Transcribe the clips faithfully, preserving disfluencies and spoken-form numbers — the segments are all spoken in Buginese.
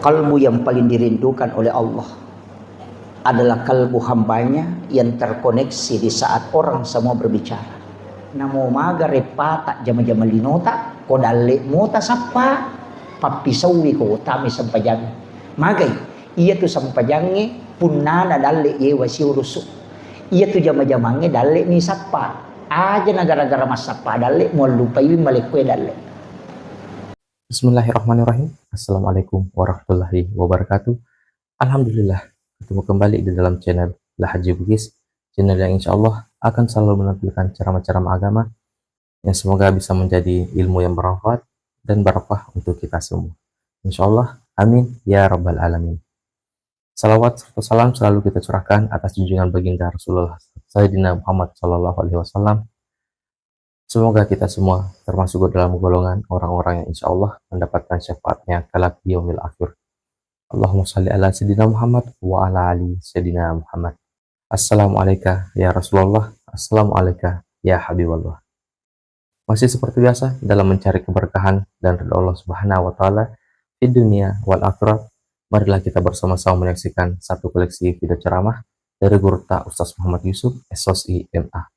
Kalbu yang paling dirindukan oleh Allah adalah kalbu hambanya yang terkoneksi di saat orang semua berbicara. Namo maga reppata jama-jama linota, ko dalle mota sappa, pappisaui ko tami sempajang. Magai, iya tu sempajangnge punnana dalle yewa siurusu. Iya tu jama-jamangnge dalle mi sappa. Aja na gara-gara massappa dalle, muallupaiwi malekkoe dalle. Bismillahirrahmanirrahim. Assalamualaikum warahmatullahi wabarakatuh. Alhamdulillah, ketemu kembali di dalam channel Lahaji Bugis, channel yang insya Allah akan selalu menampilkan ceramah-ceramah agama yang semoga bisa menjadi ilmu yang bermanfaat dan berkah untuk kita semua. Insya Allah, amin ya rabbal alamin. Salawat serta salam selalu kita curahkan atas junjungan baginda Rasulullah Sayyidina Muhammad sallallahu alaihi wasallam. Semoga kita semua termasuk dalam golongan orang-orang yang insya Allah mendapatkan syafaatnya kelak di yaumil akhir. Allahumma salli ala Sayyidina Muhammad wa ala ali Sayyidina Muhammad. Assalamualaikum ya Rasulullah. Assalamualaikum ya Habiballah. Masih seperti biasa dalam mencari keberkahan dan ridha Allah Subhanahu wa taala di dunia wal akhirat, marilah kita bersama-sama menyaksikan satu koleksi video ceramah dari guru ta Ustaz Muhammad Yusuf, S O S I M A.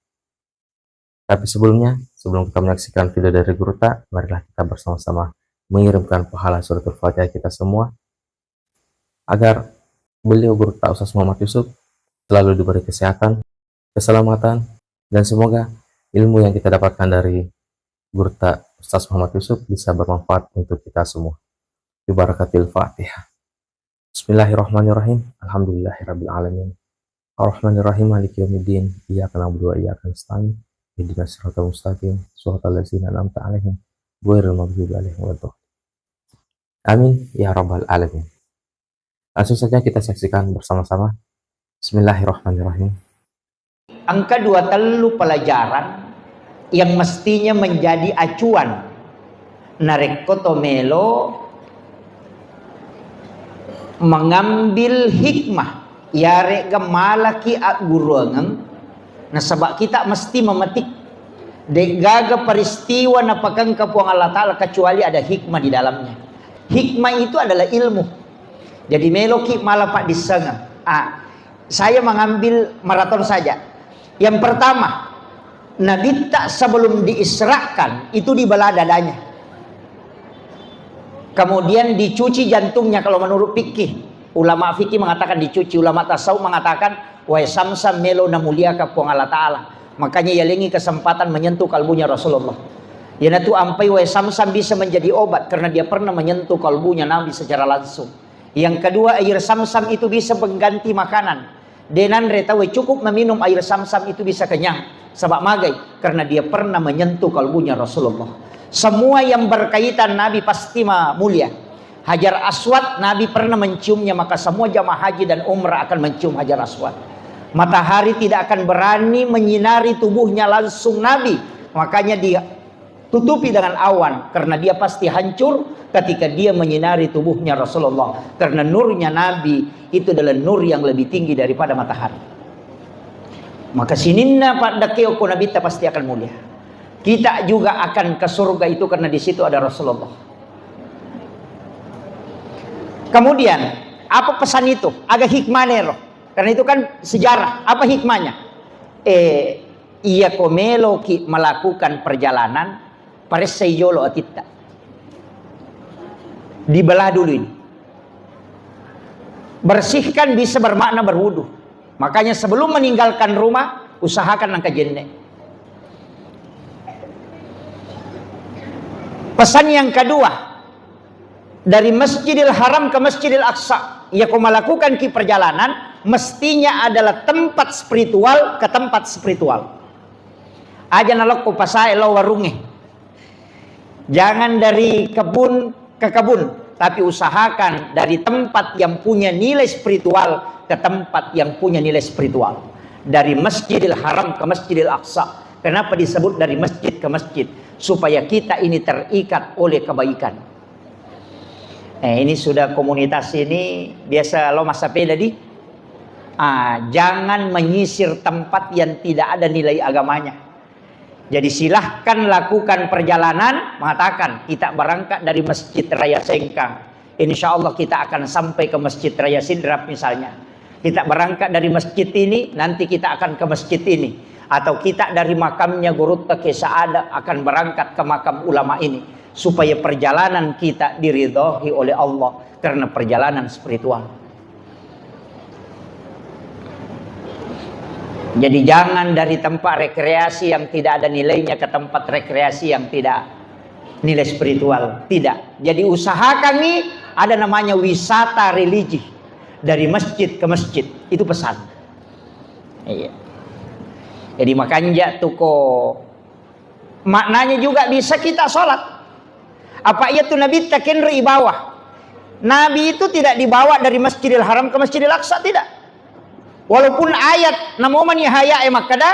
Tapi sebelumnya, sebelum kita menyaksikan video dari guru ta, marilah kita bersama-sama mengirimkan pahala suratul Fatihah kita semua, agar beliau guru ta Ustaz Muhammad Yusuf selalu diberi kesehatan, keselamatan, dan semoga ilmu yang kita dapatkan dari guru ta Ustaz Muhammad Yusuf bisa bermanfaat untuk kita semua. Bi barakatil Fatihah. Bismillahirrahmanirrahim. Alhamdulillahirabbil alamin. Arrahmanirrahim. Maliki yaumiddin. Iyyaka na'budu wa iyyaka nasta'in. Ihdinas siratal mustaqim. Siratal ladzina an'amta 'alaihim ghairil maghdubi 'alaihim waladdallin. Amin ya rabbal alamin. Langsung saja kita saksikan bersama-sama. Bismillahirrahmanirrahim. Engka dua tellu pelajaran yang mestinya menjadi acuan narekko to melo mengambil hikmah, yarega malaki agguruangeng, nasaba kita mesti memetik. De'gaga peristiwa napakengka Puang Allah Ta'ala kecuali ada hikmah di dalamnya. Hikmah itu adalah ilmu. Jadi meloki mala paddissengeng. Ah, saya mengambil maraton saja. Yang pertama, Nabitta sebelum diisrakan itu dibelah dadanya. Kemudian dicuci jantungnya kalau menurut fikih. Ulama fikih mengatakan dicuci, ulama tasawuf mengatakan, "Wae Samsam melo namuliakan Puang Allah Ta'ala." Makanya yalengi kesempatan menyentuh kalbunya Rasulullah. Iyanatu ampai wae Samsam bisa menjadi obat karena dia pernah menyentuh kalbunya Nabi secara langsung. Yang kedua, air Samsam itu bisa pengganti makanan. De nanre tauwe cukup meminum air Samsam itu bisa kenyang. Sebab magai? Karena dia pernah menyentuh kalbunya Rasulullah. Semua yang berkaitan Nabi pasti ma-, mulia. Hajar Aswad, Nabi pernah menciumnya, maka semua jamaah haji dan umrah akan mencium Hajar Aswad. Matahari tidak akan berani menyinari tubuhnya langsung Nabi, makanya dia tutupi dengan awan, karena dia pasti hancur ketika dia menyinari tubuhnya Rasulullah, karena nurnya Nabi itu adalah nur yang lebih tinggi daripada matahari. Maka sininna paddakkeo ko Nabitta pasti akan mulia. Kita juga akan ke surga itu karena di situ ada Rasulullah. Kemudian, apa pesan itu? Aga hikmah nero. Karena itu kan sejarah. Apa hikmahnya? Eh, iya ko meloki melakukan perjalanan, paressai jolo atitta. Dibelah dulu ini. Bersihkan bisa bermakna berwudu. Makanya sebelum meninggalkan rumah, usahakan nangka jenne. Pesan yang kedua, dari Masjidil Haram ke Masjidil Aqsa, ya ko melakukan ki perjalanan, mestinya adalah tempat spiritual ke tempat spiritual. Aja nalokko pasae lo warunge. Jangan dari kebun ke kebun, tapi usahakan dari tempat yang punya nilai spiritual ke tempat yang punya nilai spiritual. Dari Masjidil Haram ke Masjidil Aqsa. Kenapa disebut dari masjid ke masjid? Supaya kita ini terikat oleh kebaikan. Eh, ini sudah komunitas ini biasa lo massapeda di. Ah, jangan menyisir tempat yang tidak ada nilai agamanya. Jadi silahkan lakukan perjalanan, mengatakan kita berangkat dari Masjid Raya Sengkang, Insya Allah kita akan sampai ke Masjid Raya Sidrap misalnya. Kita berangkat dari masjid ini, nanti kita akan ke masjid ini. Atau kita dari makamnya Gurutta Kiai Sa'ada akan berangkat ke makam ulama ini. Supaya perjalanan kita diridhoi oleh Allah karena perjalanan spiritual. Jadi jangan dari tempat rekreasi yang tidak ada nilainya ke tempat rekreasi yang tidak nilai spiritual. Tidak. Jadi usahakan nih ada namanya wisata religi dari masjid ke masjid. Itu pesan. Iya. Jadi makanya tuh kok maknanya juga bisa kita sholat. Apa iya tuh Nabi takenro ibawa? Nabi itu tidak dibawa dari Masjidil Haram ke Masjidil Aqsa, tidak. Walaupun ayat namomani haya e makkada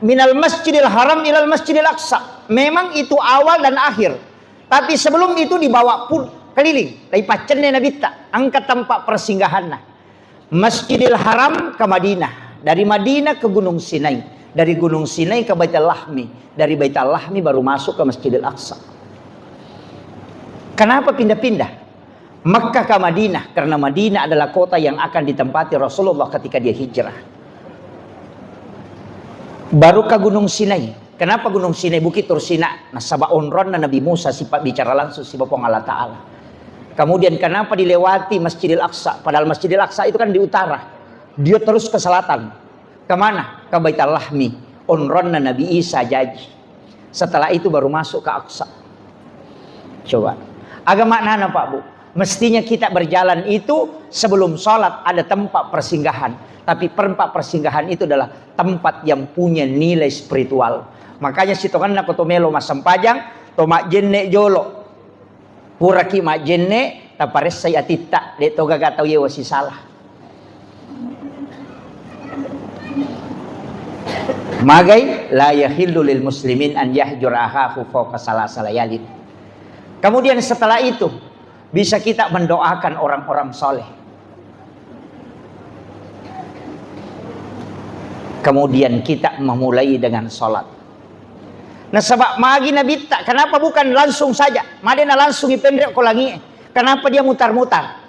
minal Masjidil Haram ilal Masjidil Aqsa. Memang itu awal dan akhir. Tapi sebelum itu dibawa pun keliling, dari paccenne Nabitta, angka tempat persinggahanna. Masjidil Haram ke Madinah, dari Madinah ke Gunung Sinai, dari Gunung Sinai ke Baitul Lahmi, dari Baitul Lahmi baru masuk ke Masjidil Aqsa. Kenapa pindah-pindah? Makkah ke Madinah, karena Madinah adalah kota yang akan ditempati Rasulullah ketika dia hijrah. Baru ke Gunung Sinai. Kenapa Gunung Sinai, Bukit Tursina? Nasaba onronna Nabi Musa sipabbicara langsung siba Puang Allah Ta'ala. Kemudian kenapa dilewati Masjidil Aqsa? Padahal Masjidil Aqsa itu kan di utara. Dia terus ke selatan. Kemana? Ke Baitul Lahmi. Onronna Nabi Isa jaji. Setelah itu baru masuk ke Aqsa. Coba. Aga maknana, Pak, Bu? Mestinya kita berjalan itu sebelum sholat ada tempat persinggahan. Tapi tempat persinggahan itu adalah tempat yang punya nilai spiritual. Makanya sitonganna ko to melo massempajang, to majjenne jolo. Puraki majjenne, taparessai atitta, de to gaga tau yewa sisala. Magai, la yahillu lil muslimin an yahjura akhahu fawqa salasa layalin. Kemudian setelah itu, bisa kita mendoakan orang-orang soleh. Kemudian kita memulai dengan sholat. Nasaba magi Nabitta, kenapa bukan langsung saja? Madena langsung ipenre ko langi. Kenapa dia mutar-mutar?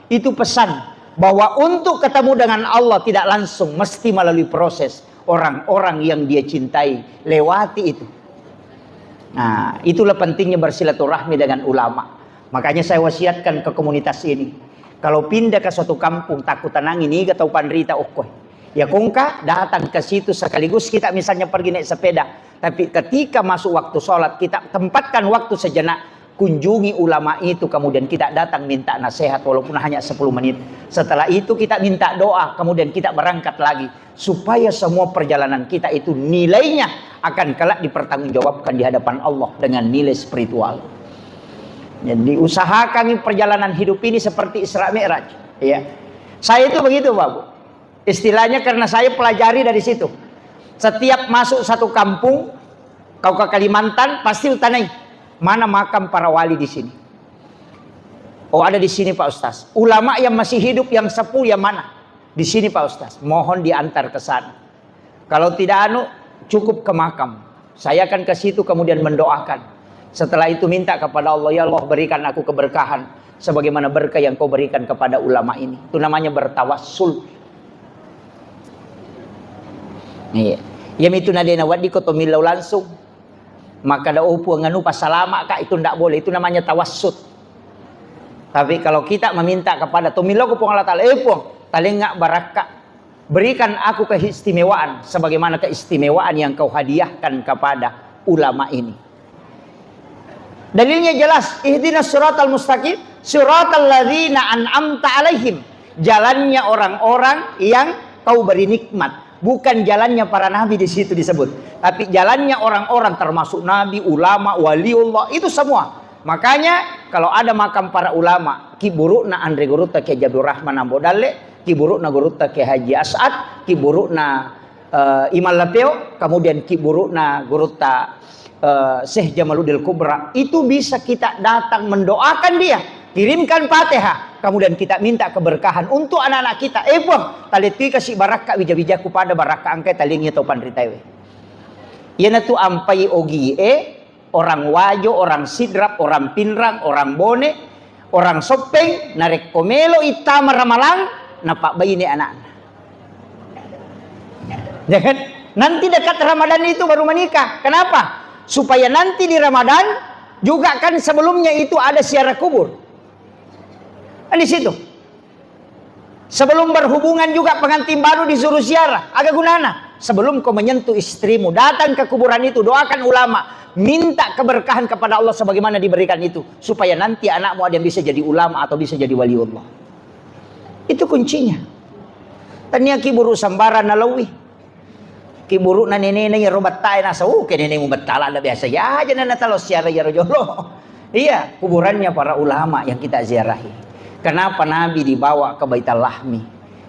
Itu pesan bahwa untuk ketemu dengan Allah tidak langsung, mesti melalui proses. Orang-orang yang dia cintai lewati itu. Nah, itulah pentingnya bersilaturahmi dengan ulama. Makanya saya wasiatkan ke komunitas ini. Kalau pindah ke suatu kampung, takutanangi niga tau panrita okkoe. Ya kongka datang ke situ sekaligus kita misalnya pergi naik sepeda. Tapi ketika masuk waktu sholat, kita tempatkan waktu sejenak, kunjungi ulama itu, kemudian kita datang minta nasihat walaupun hanya sepuluh menit. Setelah itu kita minta doa, kemudian kita berangkat lagi. Supaya semua perjalanan kita itu nilainya akan kelak dipertanggungjawabkan di hadapan Allah dengan nilai spiritual. Jadi usahakan perjalanan hidup ini seperti Isra Mi'raj, ya. Saya itu begitu, Pak, Bu. Istilahnya karena saya pelajari dari situ. Setiap masuk satu kampung, kau ke Kalimantan, pasti utanai, "Mana makam para wali di sini?" "Oh, ada di sini, Pak Ustaz." "Ulama yang masih hidup, yang sepuh, yang mana?" "Di sini, Pak Ustaz." "Mohon diantar ke sana." Kalau tidak anu, cukup ke makam. Saya akan ke situ kemudian mendoakan. Setelah itu minta kepada Allah, "Ya Allah, berikan aku keberkahan sebagaimana berkah yang kau berikan kepada ulama ini." Itu namanya bertawassul. Iya. Iya mitu nadena waddi ko to millau langsung. Maka da, "Oh Puang, anu pasalama ka," itu ndak boleh. Itu namanya tawassut. Tapi kalau kita meminta kepada to millau ko Puang Allah Ta'ala, "Eh Puang, talengnga barakka." Berikan aku keistimewaan sebagaimana keistimewaan yang kau hadiahkan kepada ulama ini. Dalilnya jelas, ihdinas siratal mustaqim, siratal ladzina an'amta alaihim. Jalannya orang-orang yang kau beri nikmat. Bukan jalannya para nabi di situ disebut, tapi jalannya orang-orang termasuk nabi, ulama, waliullah, itu semua. Makanya kalau ada makam para ulama, kiburukna Anre Gurutta Kiai Abdul Rahman Ambo Dalle, kiburukna Gurutta Kiai Haji As'ad, kiburukna eh, Imam Lapeo, kemudian kiburukna Gurutta eh, Syekh Jamaluddin Kubra, itu bisa kita datang mendoakan dia, kirimkan Fatihah, kemudian kita minta keberkahan untuk anak-anak kita. "Eh Puang, talettui kasi barakka wija-wijaku pada barakka engkai talengngi tau panritaiwe." Iyanatu ampai ogie, orang Wajo, orang Sidrap, orang Pinrang, orang Bone, Orang Soppeng, narekko melo ittama ramalang, napabbaine anakna. Ya kan? Nanti dekat Ramadan itu baru menikah. Kenapa? Supaya nanti di Ramadan juga kan sebelumnya itu ada ziarah kubur. Kan di situ. Sebelum berhubungan juga pengantin baru disuruh ziarah. Aga gunana? Sebelum kau menyentuh istrimu, datang ke kuburan itu, doakan ulama, minta keberkahan kepada Allah sebagaimana diberikan itu, supaya nanti anakmu ada yang bisa jadi ulama atau bisa jadi waliullah. Itu kuncinya. Tania kiburu sambara nalawi. Kiburu'na nenena iyaro bettae nasa, uh, ke nenemu bettala ada biasa ya aja nana talo siara iyaro jolo. Iya, kuburannya para ulama yang kita ziarahi. Kenapa Nabi dibawa ke Baitul Lahmi?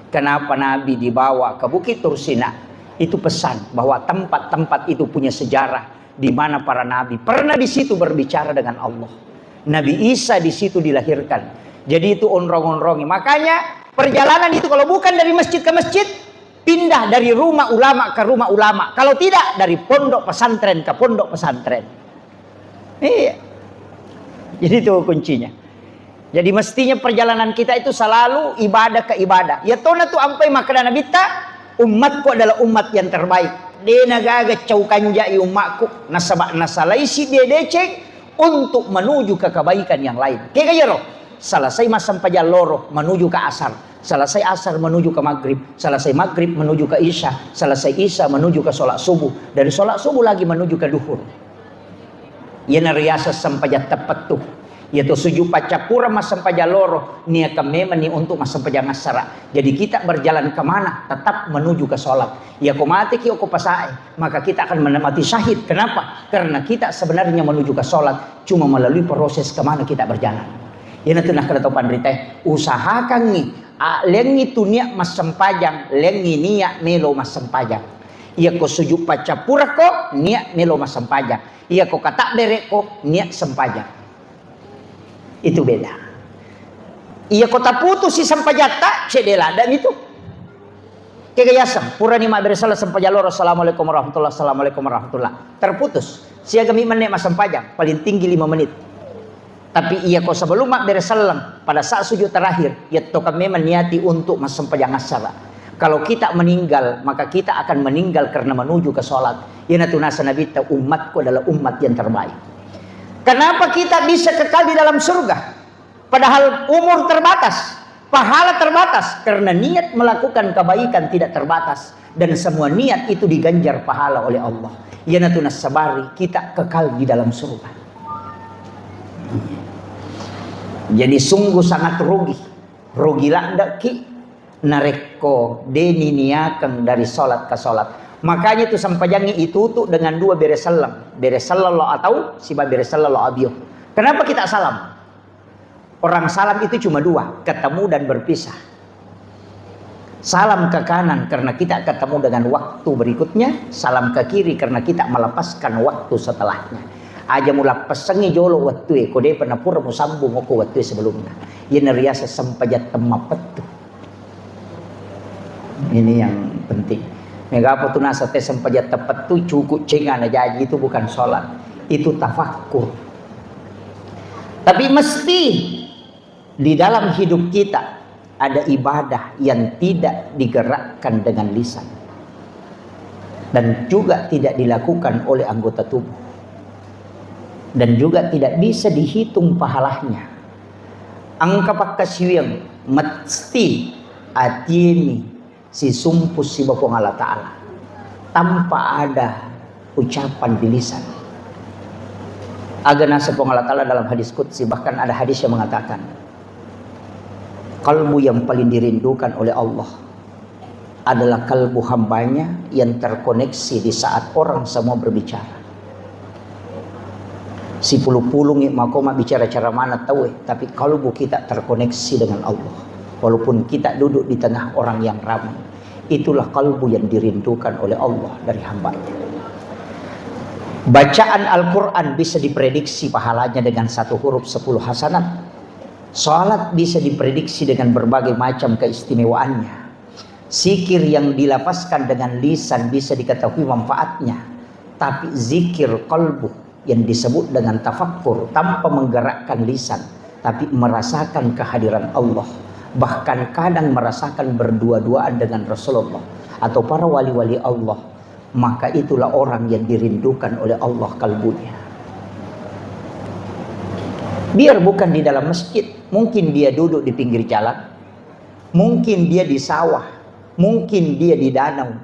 Kenapa Nabi dibawa ke Bukit Tursina? Itu pesan bahwa tempat-tempat itu punya sejarah di mana para nabi pernah di situ berbicara dengan Allah. Nabi Isa di situ dilahirkan. Jadi itu onrong-onrongi. Makanya perjalanan itu kalau bukan dari masjid ke masjid, pindah dari rumah ulama ke rumah ulama. Kalau tidak, dari pondok pesantren ke pondok pesantren. Iya. Jadi itu kuncinya. Jadi mestinya perjalanan kita itu selalu ibadah ke ibadah. Ya tona tu ampai makkeda Nabitta, "Umatku adalah umat yang terbaik." Dena gaga cau kanjai umatku, nasaba nasalaisi dia deceng untuk menuju ke kebaikan yang lain. Kega iyaro, selesai massempajang loro menuju ke asar. Selesai asar menuju ke maghrib, selesai maghrib menuju ke isya, selesai isya menuju ke sholat subuh, dari sholat subuh lagi menuju ke duhur. Iyana riaseng sempajang teppettu. Iyatu sujud paccappureng massempajang loro, niakan memenni untuk massempajang assara. Jadi kita berjalan kemana? Tetap menuju ke sholat. Iyako mateki okko pasae, maka kita akan menemati syahid. Kenapa? Karena kita sebenarnya menuju ke sholat, cuma melalui proses kemana kita berjalan. Iyanatu nakkeda tau panritae, usahakangngi, a, lengngi tu niat massempajang, lengngi niat melo massempajang. Iyako sujud paccappurekko, niat melo massempajang. Iyako katabberekko, niat sempajang. Itu beda. Iyako taputusi sempajatta, cedde ladda mitu. Kega yaseng, purani mabbere selleng sempajang loro, "Assalamualaikum warahmatullah, assalamualaikum warahmatullah." Terputus. Siagami menne massempajang, paling tinggi lima menit. Tapi iyako sebelum mabbere selleng, pada saat sujud terakhir, iyatto kan memang niati untuk massempajang assara. Kalau kita meninggal, maka kita akan meninggal karena menuju ke sholat. Iyanatu nasa Nabitta, "Umatku adalah umat yang terbaik." Kenapa kita bisa kekal di dalam surga? Padahal umur terbatas, pahala terbatas, karena niat melakukan kebaikan tidak terbatas, dan semua niat itu diganjar pahala oleh Allah. Iyanatu nassabari kita kekal di dalam surga. Jadi sungguh sangat rugi, rugi laddeki narekko deni niakeng dari sholat ke sholat. Makanya itu sempajangi itutu dengan dua bere selleng, bere selleng lo atau siba bere selleng lo abio. Kenapa kita salam? Orang salam itu cuma dua, ketemu dan berpisah. Salam ke kanan karena kita ketemu dengan waktu berikutnya, salam ke kiri karena kita melepaskan waktu setelahnya. Aja mulappessengngi jolo wettue, ko depa napura musambung okko wettue sebelumna. Iyana riaseng sempajang temmappettu. Ini yang penting. Megapa tu nasa te sempajang teppettu cukup cenga na jaji, itu bukan sholat. Itu tafakkur. Tapi mesti di dalam hidup kita ada ibadah yang tidak digerakkan dengan lisan dan juga tidak dilakukan oleh anggota tubuh dan juga tidak bisa dihitung pahalanya. Engka pakkasiwiang mesti atiemi sisumpu siba Puang Allah Ta'ala tanpa ada ucapan di lisan. Aga nasa Puang Allah Ta'ala dalam hadis qudsi, bahkan ada hadis yang mengatakan, kalbu yang paling dirindukan oleh Allah adalah kalbu hambanya yang terkoneksi di saat orang semua berbicara. Sipulu-pulungi mako mabbicara-cara mana tauwe, tapi kalbu kita terkoneksi dengan Allah. Walaupun kita duduk di tengah orang yang ramai, itulah kalbu yang dirindukan oleh Allah dari hambanya. Bacaan Al-Quran bisa diprediksi pahalanya dengan satu huruf sepuluh hasanat. Salat bisa diprediksi dengan berbagai macam keistimewaannya. Zikir yang dilafazkan dengan lisan bisa diketahui manfaatnya, tapi zikir kalbu yang disebut dengan tafakkur tanpa menggerakkan lisan, tapi merasakan kehadiran Allah, bahkan kadang merasakan berdua-duaan dengan Rasulullah atau para wali-wali Allah, maka itulah orang yang dirindukan oleh Allah kalbunya. Biar bukan di dalam masjid, mungkin dia duduk di pinggir jalan, mungkin dia di sawah, mungkin dia di danau,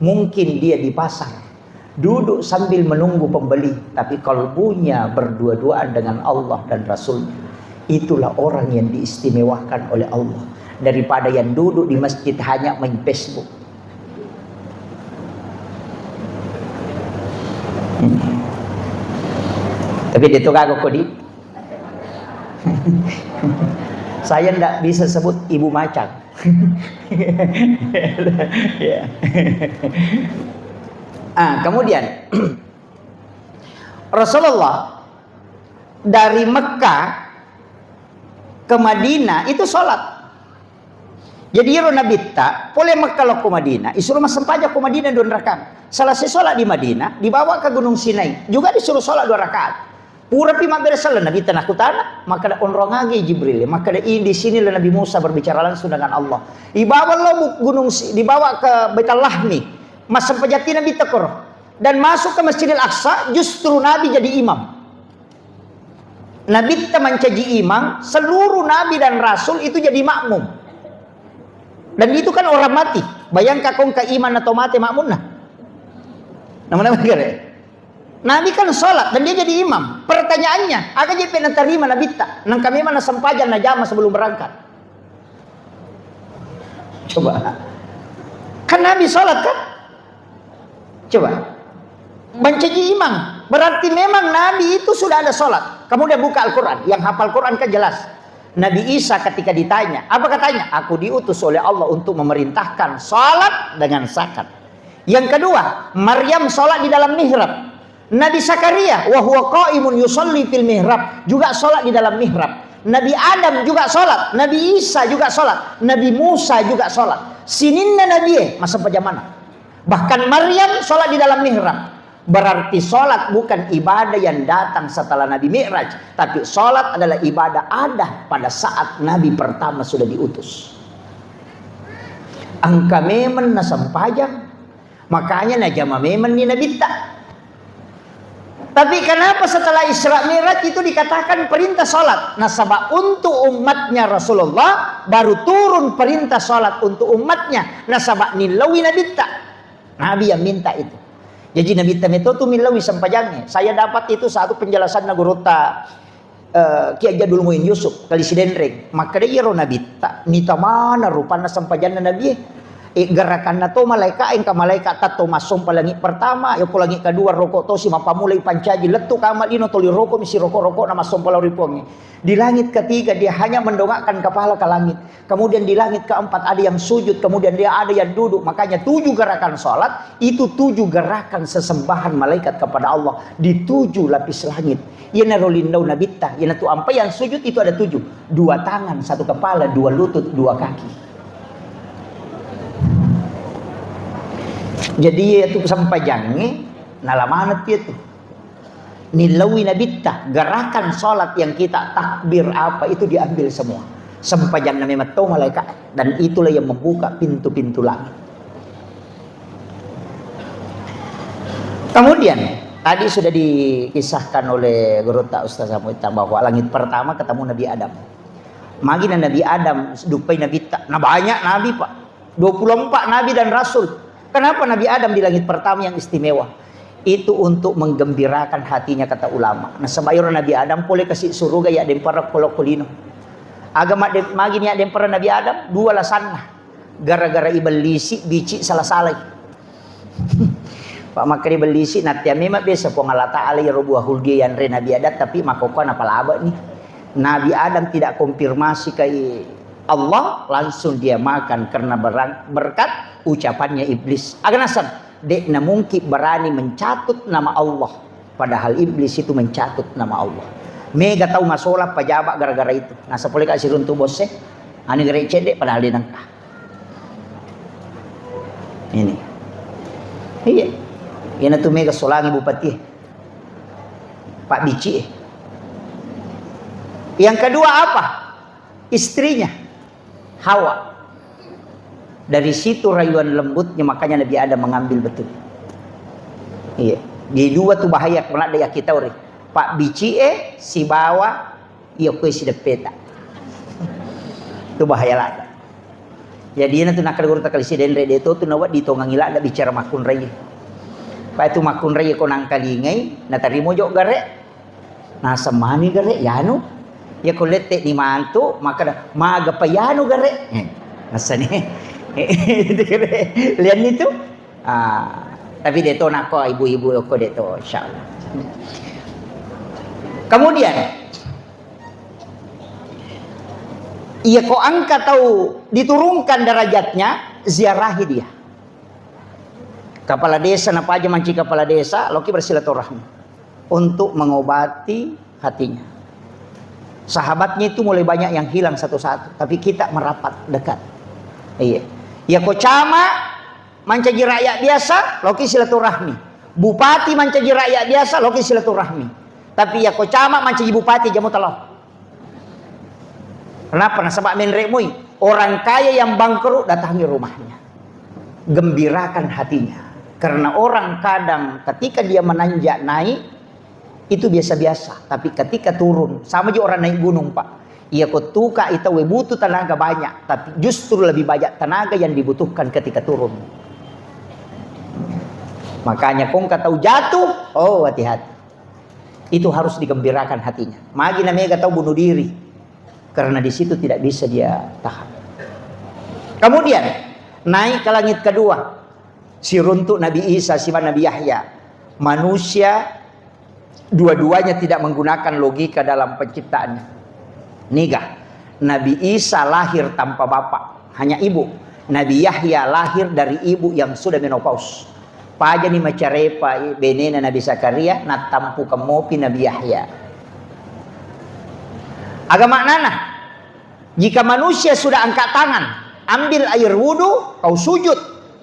mungkin dia di pasar. Duduk sambil menunggu pembeli, tapi kalbunya berdua-duaan dengan Allah dan Rasulnya. Itulah orang yang diistimewakan oleh Allah daripada yang duduk di masjid hanya main Facebook. Tapi dia tu kagak kodi. Saya ndak bisa sebut ibu macan. Ya. Ah, kemudian Rasulullah dari Mekah ke Madinah itu sholat. Jadi iyaro Nabitta pole Mekah lao ko Madinah, isuro massempajang ko Madinah dua rakaat. Selesai sholat di Madinah, dibawa ke Gunung Sinai, juga disuruh sholat dua rakaat. Purapi mabbere selleng Nabitta nakkutana, makkeda, "Onrong agi Jibril?" Makkeda, "I, di sinilah Nabi Musa berbicara langsung dengan Allah." Ibawa lao bu-, gunung Si-, dibawa ke Baitul Lahmi. Massempajang Nabitta koro. Dan masuk ke Masjidil Aqsa, justru Nabi jadi imam. Nabitta mancaji imam, seluruh nabi dan rasul itu jadi makmum. Dan itu kan orang mati. Bayangkan kong ke imam atau mati makmumna. Nama-nama kere. Nabi kan sholat dan dia jadi imam. Pertanyaannya, aga je pe natarima Nabitta? Nangka memang nasempajang najama sebelum berangkat. Coba. Kan Nabi sholat kan? Coba. Mancaji imam. Berarti memang Nabi itu sudah ada sholat. Kamu udah buka Al-Quran. Yang hafal Quran kan jelas. Nabi Isa ketika ditanya, apa katanya? "Aku diutus oleh Allah untuk memerintahkan sholat dengan zakat." Yang kedua, Maryam sholat di dalam mihrab. Nabi Zakaria, "Wa huwa qaimun yusalli fil mihrab," juga sholat di dalam mihrab. Nabi Adam juga sholat, Nabi Isa juga sholat, Nabi Musa juga sholat. Sininna Nabi e, massempajang maneng. Bahkan Maryam sholat di dalam mihrab. Berarti sholat bukan ibadah yang datang setelah Nabi Mi'raj, tapi sholat adalah ibadah ada pada saat Nabi pertama sudah diutus. Engka memang nasempajang, makanya najama memang ni Nabitta. Tapi kenapa setelah Isra Mi'raj itu dikatakan perintah sholat? Nasaba untuk umatnya Rasulullah baru turun perintah sholat untuk umatnya. Nasaba nillaui Nabitta. Nabi yang minta itu. Jadi Nabitta meto tu millaui sempajangnge. Saya dapat itu satu penjelasan na gurutta, eh, Kiai Jadul Muin Yusuf, Kali Sidenreng. Makkeda iyaro Nabitta, nitamana rupanna sempajanna Nabi e. E, gerakanna to malaika, engka malaika tatto massompa langit pertama, yoko langit kedua roko tosi, mappamulai pancaji, lettu kama lino toli roko misi roko-roko na massompa lao ri Puangnge. Di langit ketiga dia hanya mendongakkan kepala ke langit. Kemudian di langit keempat ada yang sujud, kemudian dia ada yang duduk. Makanya tujuh gerakan sholat itu tujuh gerakan sesembahan malaikat kepada Allah di tujuh lapis langit. Iyanaro lindau Nabitta, iyanatu ampai yang sujud itu ada tujuh. Dua tangan, satu kepala, dua lutut, dua kaki. Jadi itu sempajangnge, nalamanat itu. Nillaui Nabitta, gerakan sholat yang kita takbir apa itu diambil semua. Sempajanna memang to malaika, dan itulah yang membuka pintu-pintu langit. Kemudian, tadi sudah dikisahkan oleh gurutta Ustaz Samuita bahwa langit pertama ketemu Nabi Adam. Magina Nabi Adam, duppai Nabitta. Nah, banyak Nabi, Pak. Dua puluh empat nabi dan rasul. Kenapa Nabi Adam di langit pertama yang istimewa? Itu untuk menggembirakan hatinya, kata ulama. Nasaba iyaro Nabi Adam pole kasi suruga ya dempara kolokko lino. Aga madde-, magi ni ya dempara Nabi Adam? Dua lasanna. Gara-gara ibellisi, bici sala-salai. Pak makkeda ibellisi, nattea memang biasa Puang Allah Ta'ala iyaro buah huldi yanre Nabi Adam, tapi makkokkoe napalabani. Nabi Adam tidak konfirmasi ke Allah, langsung dia makan karena berang-, berkat ucapannya iblis. Aga naseng, de'na mungkin berani mencatut nama Allah. Padahal iblis itu mencatut nama Allah. Mega tau masolang pejabat gara-gara itu. Naseng pole ka siruntu bosse, anu gare cedde padahal de nengka. Ini. Iya. Iyanatu mega solangi bupati. Pak Bici. Yang kedua apa? Istrinya, Hawa. Dari situ rayuan lembutnya, makanya Nabi Adam mengambil betul. Iya. Di dua tu bahaya, ko ladde yakkitauri. Pak bicie sibawa iya kue sideppeta. Tu bahaya lagi. Jadi na tu nakkeda guru takkalisi denre de to tu nawa ditongangi ladde bicara makkunrai. Pak tu makkunrai ko nangkalingai, natarimo jo gare. Naseng mani gare, yanu. Iya ko lette ni mantu, makkeda, "Maga pa yanu gare?" Eh, nassani. Itu gare. Lianni tu. Ah, tapi de to nakko ibu-ibu ko de to, insyaallah. Kemudian, iya ko engka tau diturunkan derajatnya, ziarahi dia. Kepala desa, napaja manci kepala desa, loki bersilaturahmi untuk mengobati hatinya. Sahabatnya itu mulai banyak yang hilang satu-satu, tapi kita merapat dekat. Iya. Ya ko camat mancaji rakyat biasa, loki silaturahmi. Bupati mancaji rakyat biasa, loki silaturahmi. Tapi ya ko camat mancaji bupati, jamo talo. Kenapa? Nasaba menre mui. Orang kaya yang bangkrut, datangi rumahnya. Gembirakan hatinya. Karena orang kadang ketika dia menanjak naik, itu biasa-biasa. Tapi ketika turun, sama juga orang naik gunung, Pak. Iya ko tuka itu we butuh tenaga banyak, tapi justru lebih banyak tenaga yang dibutuhkan ketika turun. Makanya ko engka tau jatuh, oh, hati-hati. Itu harus digembirakan hatinya. Magi na mega tau bunuh diri. Karena di situ tidak bisa dia tahan. Kemudian, naik ke langit kedua. Siruntuk Nabi Isa siba Nabi Yahya. Manusia dua-duanya tidak menggunakan logika dalam penciptaannya. Niga, Nabi Isa lahir tanpa bapak, hanya ibu. Nabi Yahya lahir dari ibu yang sudah menopause. Pajani macarepa benena Nabi Zakaria, nattampu kemmopi Nabi Yahya. Aga maknana, jika manusia sudah angkat tangan, ambil air wudhu, kau sujud,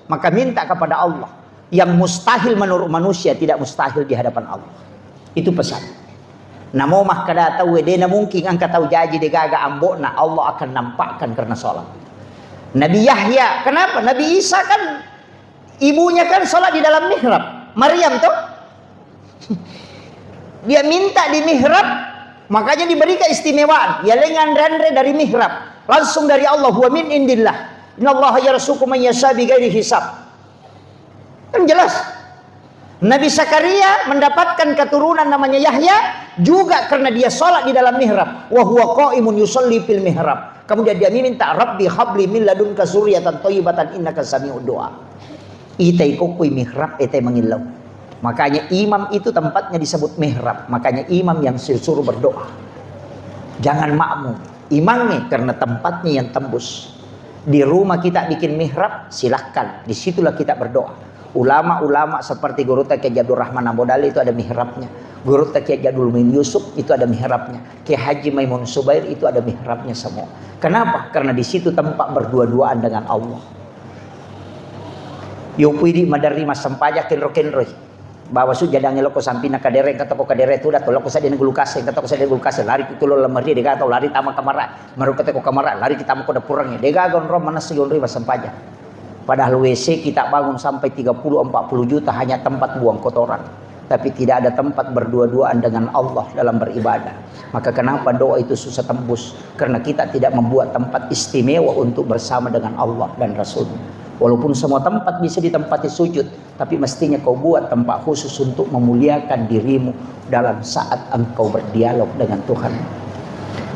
maka minta kepada Allah. Yang mustahil menurut manusia tidak mustahil di hadapan Allah. Itu pesan. Namo makkeda tauwe, de namungkin engka tau jaji degaga ambokna, Allah akan nampakkan karena sholat. Nabi Yahya, kenapa? Nabi Isa kan ibunya kan sholat di dalam mihrab. Maryam tuh. Dia minta di mihrab, makanya diberi keistimewaan. Ya lengan ranre dari mihrab. Langsung dari Allah, huwa min indillah. Innallaha yarzuqu man yasha bighairi hisab. Kan jelas. Nabi Zakaria mendapatkan keturunan namanya Yahya juga karena dia sholat di dalam mihrab. Wa huwa qaimun yusalli fil mihrab. Kemudian dia meminta, "Rabbi habli min ladunka zurriyatan thayyibatan innaka sami'ud du'a." Itai kokkoi mihrab, itai mangillau. Makanya imam itu tempatnya disebut mihrab. Makanya imam yang disuruh berdoa. Jangan makmum. Imamnya karena tempatnya yang tembus. Di rumah kita bikin mihrab, silahkan. Disitulah kita berdoa. Ulama-ulama seperti Gurutta Kiai Abdul Rahman Ambo Dalle itu ada mihrabnya. Gurutta Kiai Abdul Muin Yusuf itu ada mihrabnya. Kiai Haji Maimun Subair itu ada mihrabnya semua. Kenapa? Karena di situ tempat berdua-duaan dengan Allah. Yo pui di maderri massempajang kenro-kenroi. Bawa su jadangnge lokko sampinna kadere, engka tokko kadere tuda to lokko seddena gulukase, engka tokko seddena gulukase, lari tu tulo lemari, degaga tau lari tama kamara, marupa teko kamara, lari ki tama ko dapureng, degaga onrong manessa yonroi massempajang. Padahal W C kita bangun sampai tiga puluh empat puluh juta hanya tempat buang kotoran. Tapi tidak ada tempat berdua-duaan dengan Allah dalam beribadah. Maka kenapa doa itu susah tembus? Karena kita tidak membuat tempat istimewa untuk bersama dengan Allah dan Rasul. Walaupun semua tempat bisa ditempati sujud, tapi mestinya kau buat tempat khusus untuk memuliakan dirimu dalam saat engkau berdialog dengan Tuhan.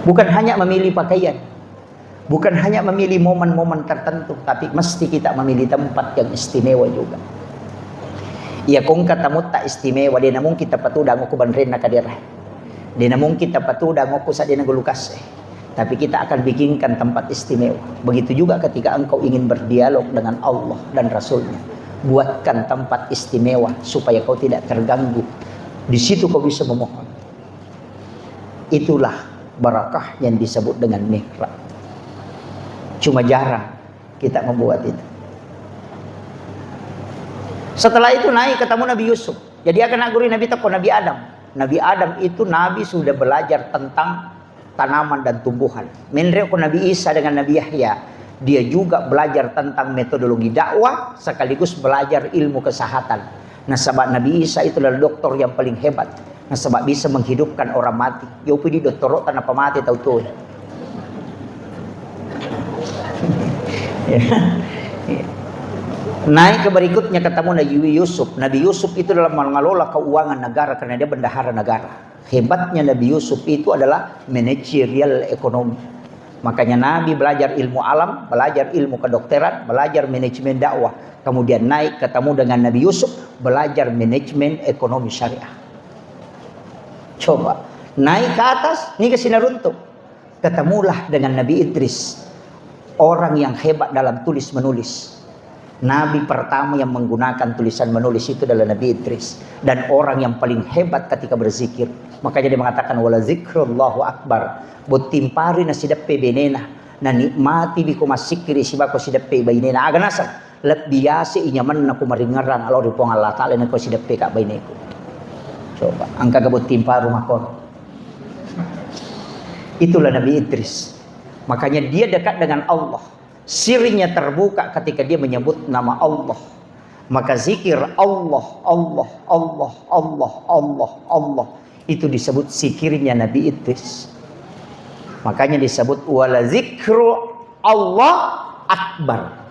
Bukan hanya memilih pakaian, bukan hanya memilih momen-momen tertentu, tapi mesti kita memilih tempat yang istimewa juga. Iya, ko engka tamutta istimewa, de namungkin tapatudang okko banrenna kadere. De namungkin tapatudang okko seddena gulukase. Tapi kita akan bikinkan tempat istimewa. Begitu juga ketika engkau ingin berdialog dengan Allah dan Rasulnya. Buatkan tempat istimewa supaya kau tidak terganggu. Di situ kau bisa memohon. Itulah barakah yang disebut dengan mihrab. Cuma jarang kita membuat itu. Setelah itu naik ketemu Nabi Yusuf. Jadi akan guru Nabi teko Nabi Adam. Nabi Adam itu Nabi sudah belajar tentang tanaman dan tumbuhan. Menre ko Nabi Isa dengan Nabi Yahya, dia juga belajar tentang metodologi dakwah sekaligus belajar ilmu kesehatan. Nasaba Nabi Isa itu adalah dokter yang paling hebat. Nasaba bisa menghidupkan orang mati. Yo pidi dottoro tanpa mati tau tuh. Naik ke berikutnya, ketemu Nabi Yusuf. Nabi Yusuf itu dalam mengelola keuangan negara karena dia bendahara negara. Hebatnya Nabi Yusuf itu adalah manajerial ekonomi. Makanya Nabi belajar ilmu alam, belajar ilmu kedokteran, belajar manajemen dakwah. Kemudian naik ketemu dengan Nabi Yusuf, belajar manajemen ekonomi syariah. Coba, naik ke atas, ini ke sini runtuh. Ketemulah dengan Nabi Idris, orang yang hebat dalam tulis menulis. Nabi pertama yang menggunakan tulisan menulis itu adalah Nabi Idris. Dan orang yang paling hebat ketika berzikir. Makanya dia mengatakan, "Wala zikrullahu akbar." Botting paru na sideppe benena. Na nikmati biko massikkiri sibako sideppe bainena. Aga naseng, lebbi yase inyamenna ku maringerang alo ri Puang Allah Ta'ala nako sideppe ka baineku. Coba, angka ke botting paru makon. Itulah Nabi Idris. Makanya dia dekat dengan Allah. Sirnya terbuka ketika dia menyebut nama Allah. Maka zikir Allah, Allah, Allah, Allah, Allah, Allah, itu disebut zikirnya Nabi Idris. Makanya disebut wala zikru Allah akbar.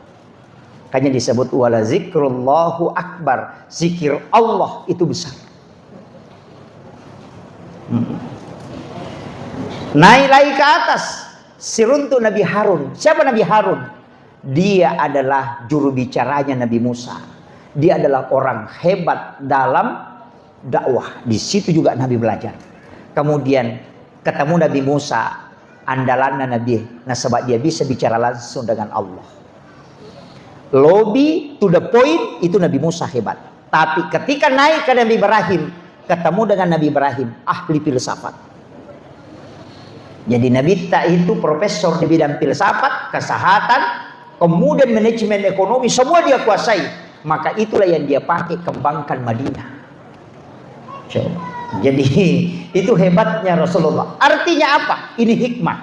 Makanya disebut wala zikrullahu akbar. Zikir Allah itu besar. Hmm. Naik lagi ke atas, siruntuk Nabi Harun. Siapa Nabi Harun? Dia adalah juru bicaranya Nabi Musa. Dia adalah orang hebat dalam dakwah. Di situ juga Nabi belajar. Kemudian ketemu Nabi Musa, andalanna Nabi, nasaba dia bisa bicara langsung dengan Allah. Lobby to the point, itu Nabi Musa hebat. Tapi ketika naik ke Nabi Ibrahim, ketemu dengan Nabi Ibrahim, ahli filsafat. Jadi Nabi ta itu profesor di bidang filsafat, kesehatan, kemudian manajemen ekonomi, semua dia kuasai. Maka itulah yang dia pakai kembangkan Madinah. Coba. Jadi itu hebatnya Rasulullah. Artinya apa? Ini hikmah.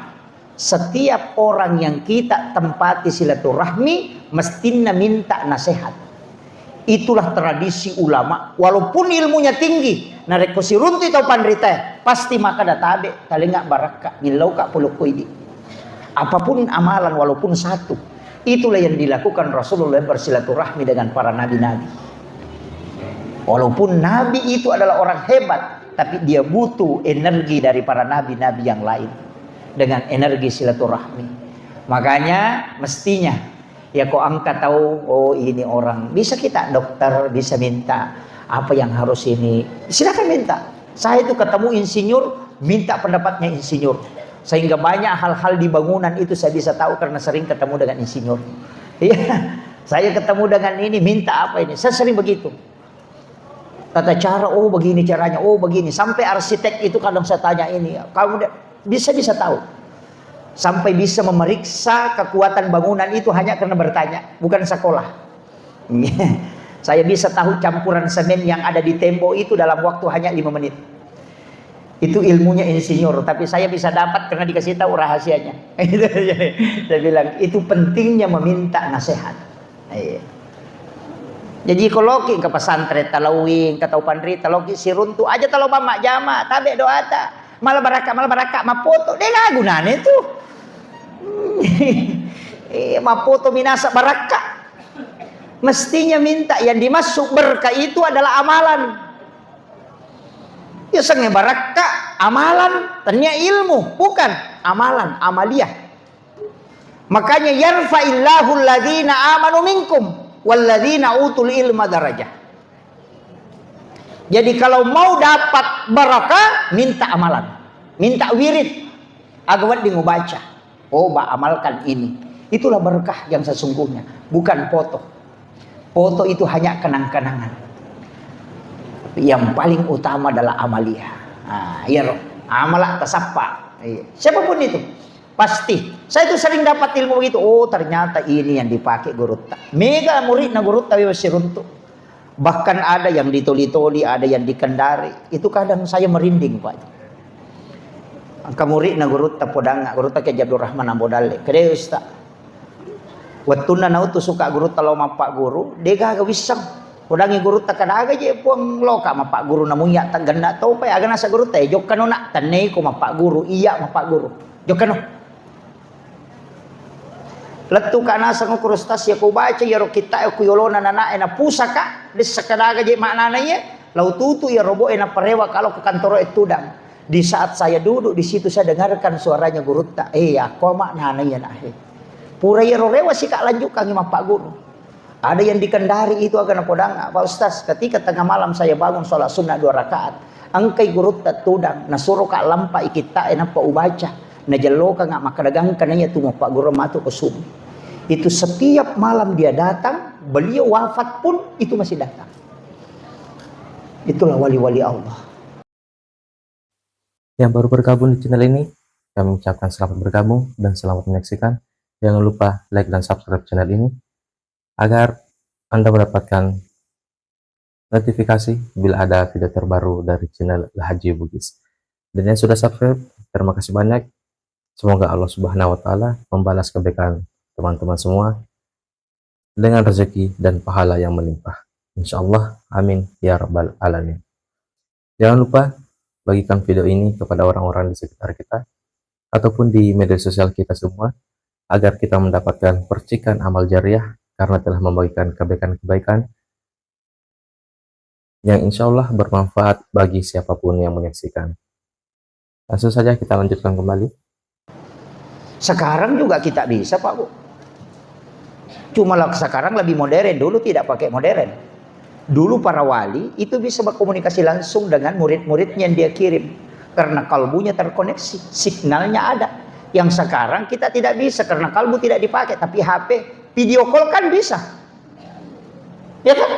Setiap orang yang kita tempati silaturahmi, mestinna minta nasihat. Itulah tradisi ulama. Walaupun ilmunya tinggi, narekko siruntui tau panrita, pasti maka databe, talenga barakka, millau ka polokko idi. Apapun amalan, walaupun satu, itulah yang dilakukan Rasulullah bersilaturahmi dengan para nabi-nabi. Walaupun nabi itu adalah orang hebat, tapi dia butuh energi dari para nabi-nabi yang lain dengan energi silaturahmi. Makanya mestinya ya ko angka tahu, oh ini orang bisa kita dokter, bisa minta apa yang harus ini, silakan minta. Saya itu ketemu insinyur, minta pendapatnya insinyur. Sehingga banyak hal-hal di bangunan itu saya bisa tahu karena sering ketemu dengan insinyur. Iya, saya ketemu dengan ini, minta apa ini. Saya sering begitu. Tata cara, oh begini caranya, oh begini. Sampai arsitek itu kadang saya tanya ini, kamu de-, bisa-bisa tahu. Sampai bisa memeriksa kekuatan bangunan itu hanya karena bertanya, bukan sekolah. Saya bisa tahu campuran semen yang ada di tembok itu dalam waktu hanya lima menit. Itu ilmunya insinyur, tapi saya bisa dapat karena dikasih tahu rahasianya. Saya bilang, itu pentingnya meminta nasihat. Iya. Jadi ko loki ke pesantren talauing, ke tau panrita loki siruntu aja talo bang majjama, tabe doata. Malah barakka, malah barakka, mapoto. De' gaga gunana itu. Eh, mapoto minasa barakka. Mestinya minta yang dimaksud berkah itu adalah amalan. Ya, sengnge barakka, amalan, tania ilmu, bukan amalan, amaliah. Makanya, "Yarfa'illahu alladhina amanu minkum walladhina utul ilma darajah." Jadi, kalau mau dapat barakah, minta amalan, minta wirid. Aga wedding ubaca, oh, ba amalkan ini. Itulah berkah yang sesungguhnya, bukan foto. Foto itu hanya kenang-kenangan. Yang paling utama adalah amaliah. Nah, iya, amala tasappa. Iya. Siapapun itu, pasti. Saya itu sering dapat ilmu begitu. Oh, ternyata ini yang dipakai gurutta. Mega muridna gurutta, wewesi runtu. Bahkan ada yang ditoli-toli, ada yang dikendari. Itu kadang saya merinding, Pak. Engka muridna gurutta podangnga, gurutta Kiai Abdul Rahman Ambo Dalle. Kedai Ustaz. Wettunna nautu suka gurutta lao mappagguru, degaga wisseng. Podangngi gurutta kadaga je puang loka mappagguru namuya taggenna topai aga nasa gurutta e jokkano nak tenneko mappagguru, iya mappagguru. Jokkano. Lettuka naseng uku Ustaz, ya ku baca iyaro kitta e ku yolona nana e napusaka, dessa kadaga je maknana iye, lau tutu iyaro bo e naparewa kalau ke kantoro e tudang. Di saat saya duduk di situ saya dengarkan suaranya gurutta, eh, ya, ko maknana iye nak, eh. Pura iyaro rewa sika lanjutkangi mappagguru. Ada yang di Kendari itu aga napodang, Pak Ustaz, ketika tengah malam saya bangun sholat sunnah dua rakaat, engkai gurutta tudang, nasuro ka lampa ikitta e nappa ubaca, najellokanga makkadagangka naiya tu mappagguru matu ke subuh. Itu setiap malam dia datang, beliau wafat pun itu masih datang. Itulah wali-wali Allah. Yang baru bergabung di channel ini, kami ucapkan selamat bergabung dan selamat menyaksikan. Jangan lupa like dan subscribe channel ini agar Anda mendapatkan notifikasi bila ada video terbaru dari channel Haji Bugis. Dan yang sudah subscribe, terima kasih banyak. Semoga Allah Subhanahu wa Ta'ala membalas kebaikan teman-teman semua dengan rezeki dan pahala yang melimpah. Insya Allah, amin ya rabbal alamin. Jangan lupa bagikan video ini kepada orang-orang di sekitar kita ataupun di media sosial kita semua agar kita mendapatkan percikan amal jariah karena telah membagikan kebaikan-kebaikan yang insya Allah bermanfaat bagi siapapun yang menyaksikan. Langsung saja kita lanjutkan kembali. Sekarang juga kita bisa, Pak Bu. Cuma lah sekarang lebih modern, dulu tidak pakai modern. Dulu para wali itu bisa berkomunikasi langsung dengan murid-muridnya yang dia kirim. Karena kalbunya terkoneksi, signalnya ada. Yang sekarang kita tidak bisa karena kalbu tidak dipakai, tapi H P video call kan bisa. Ya kan?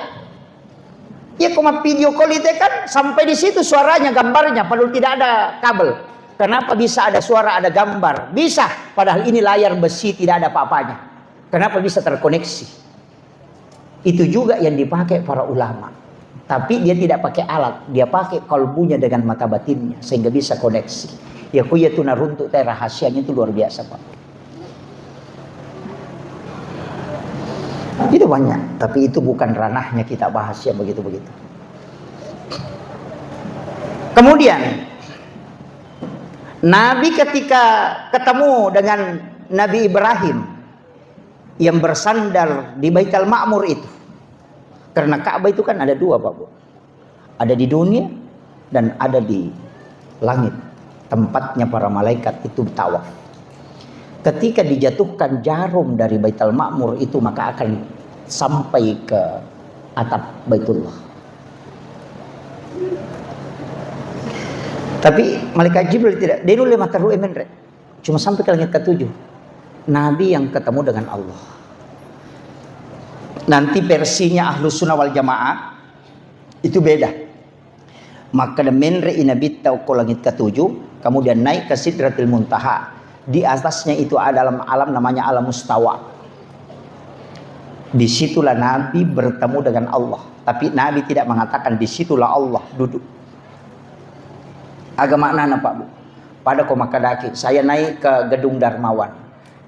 Ya, cuma video call itu kan sampai di situ suaranya, gambarnya, padahal tidak ada kabel. Kenapa bisa ada suara, ada gambar? Bisa, padahal ini layar besi, tidak ada apa-apanya. Kenapa bisa terkoneksi? Itu juga yang dipakai para ulama. Tapi dia tidak pakai alat, dia pakai kalbunya dengan mata batinnya, sehingga bisa koneksi. Ya, ku iya tu naruntuk teh rahasianya itu luar biasa, Pak. Itu banyak, tapi itu bukan ranahnya kita bahas yang begitu-begitu. Kemudian, Nabi ketika ketemu dengan Nabi Ibrahim yang bersandar di Baitul Ma'mur itu, karena Ka'bah itu kan ada dua, Pak Bu. Ada di dunia dan ada di langit, tempatnya para malaikat itu tawaf. Ketika dijatuhkan jarum dari Baitul Ma'mur itu, maka akan sampai ke atap Baitullah. Tapi malaikat Jibril tidak, dia dulu mata ru'e menre. Cuma sampai ke langit ketujuh. Nabi yang ketemu dengan Allah. Nanti versinya Ahlus Sunnah wal Jamaah itu beda. Maka menre i Nabitta ko langit ketujuh, kemudian naik ke Sidratil Muntaha. Di atasnya itu ada alam, alam namanya alam mustawa. Disitulah Nabi bertemu dengan Allah. Tapi Nabi tidak mengatakan disitulah Allah duduk. Aga maknana, Pak Bu. Pada ko makkadaki, saya naik ke gedung Darmawan,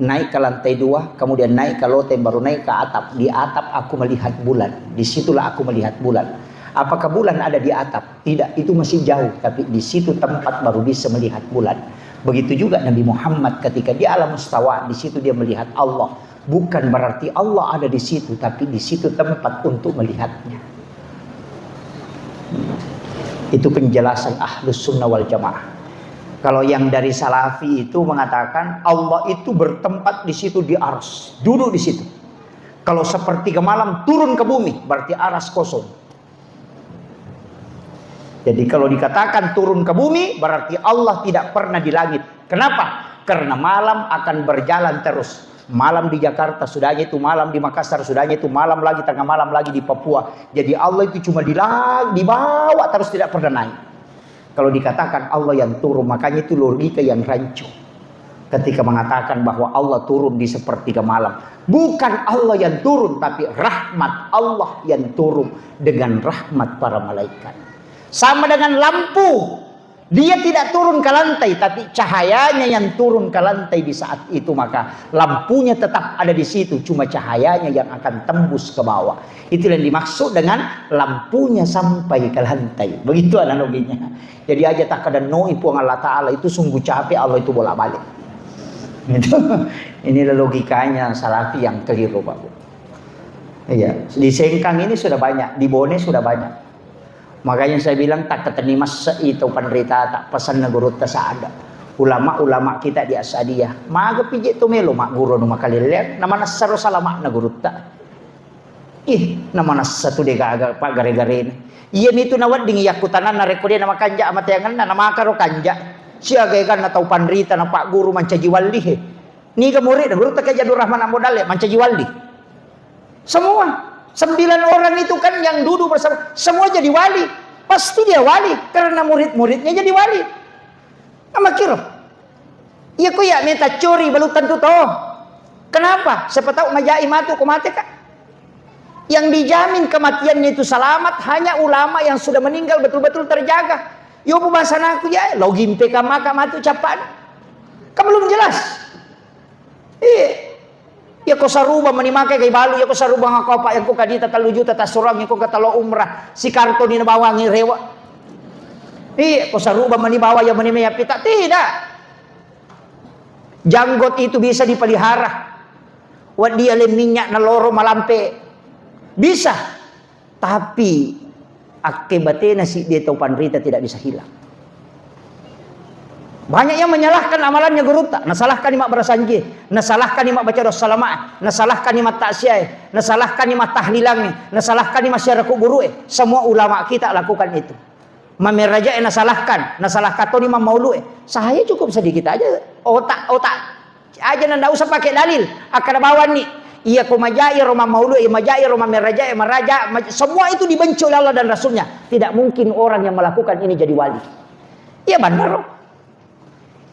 naik ke lantai dua, kemudian naik ke loteng, baru naik ke atap. Di atap aku melihat bulan. Disitulah aku melihat bulan. Apakah bulan ada di atap? Tidak, itu masih jauh. Tapi di situ tempat baru bisa melihat bulan. Begitu juga Nabi Muhammad ketika di alam mustawa, di situ dia melihat Allah. Bukan berarti Allah ada di situ, tapi di situ tempat untuk melihatnya. Itu penjelasan Ahlus Sunnah wal Jamaah. Kalau yang dari Salafi itu mengatakan Allah itu bertempat di situ, di Ars, duduk di situ. Kalau sepertiga malam turun ke bumi, berarti Ars kosong. Jadi kalau dikatakan turun ke bumi, berarti Allah tidak pernah di langit. Kenapa? Karena malam akan berjalan terus. Malam di Jakarta, sudahnya itu malam di Makassar, sudahnya itu malam lagi, tengah malam lagi di Papua. Jadi Allah itu cuma di lang-, di bawah terus, tidak pernah naik. Kalau dikatakan Allah yang turun, makanya itu logika yang rancu. Ketika mengatakan bahwa Allah turun di sepertiga malam. Bukan Allah yang turun, tapi rahmat Allah yang turun dengan rahmat para malaikat. Sama dengan lampu. Dia tidak turun ke lantai, tapi cahayanya yang turun ke lantai di saat itu, maka lampunya tetap ada di situ, cuma cahayanya yang akan tembus ke bawah. Itu yang dimaksud dengan lampunya sampai ke lantai. Begitu analoginya. Jadi aja tak ada noi Puang Allah Ta'ala itu sungguh capek Allah itu bolak-balik. Gitu. Inilah logikanya Salafi yang keliru, Pak Bu. Iya, di Sengkang ini sudah banyak, di Bone sudah banyak. Makanya saya bilang, takkatenni masse'i tau panritata, pesanna gurutta sada. Ulama-ulama kita di Asadiyah. Maga pije tu melo magguru anu makalelleang, namanessaro salama'na gurutta. Ih, namanessa tu de gaga paggare-garena. Iyami tu nawedding yakkutananna rekko de namakanja amateangenna, namakaro kanja. Siaga eganna tau panrita na pagguru mancaji walli he. Niga murid gurutta Kiai Abdul Rahman Ambo Dalle mancaji walli. Semua. Sembilan orang itu kan yang duduk bersama, semua jadi wali. Pasti dia wali karena murid-muridnya jadi wali. Amakiro. Iya ko ya meta curi balu tentu toh. Kenapa? Siapa tahu majai matu ko mate kak. Yang dijamin kematiannya itu selamat hanya ulama yang sudah meninggal betul-betul terjaga. Yo bu bahasa naku ya, login P K maka matu capan. Kan belum jelas. Iya. Iya ko saruba mani makai kai balu, iya ko saruba ngakopa yang ko kadita tellu juta tasurang, iya ko katalo umrah, si kartu ni nabawangi rewa. Iya ko saruba mani bawa ya mani meya pita, tidak. Janggot itu bisa dipelihara. Waddi ale minyak naloro malampe. Bisa. Tapi akkebatena siddi tau panrita tidak bisa hilang. Banyak yang menyalahkan amalannya gurutta, nasalahkan ni mabbarasanji, nasalahkan ni mabbaca doa salama, nasalahkan ni mattaksiae, nasalahkan ni mattahlilange, nasalahkan ni massiara kuburu'e. Semua ulama kita lakukan itu. Mameraja'e nasalahkan, nasalahkan toni mammaulu'e. Saya cukup sedikit aja otak-otak. Aja na ndak usah pakai dalil. Akkada bawanni. Iya ko majai ro mammaulu, iya majai ro mameraja'e, maraja, ma-, semua itu dibenci oleh Allah dan Rasulnya. Tidak mungkin orang yang melakukan ini jadi wali. Iya benar.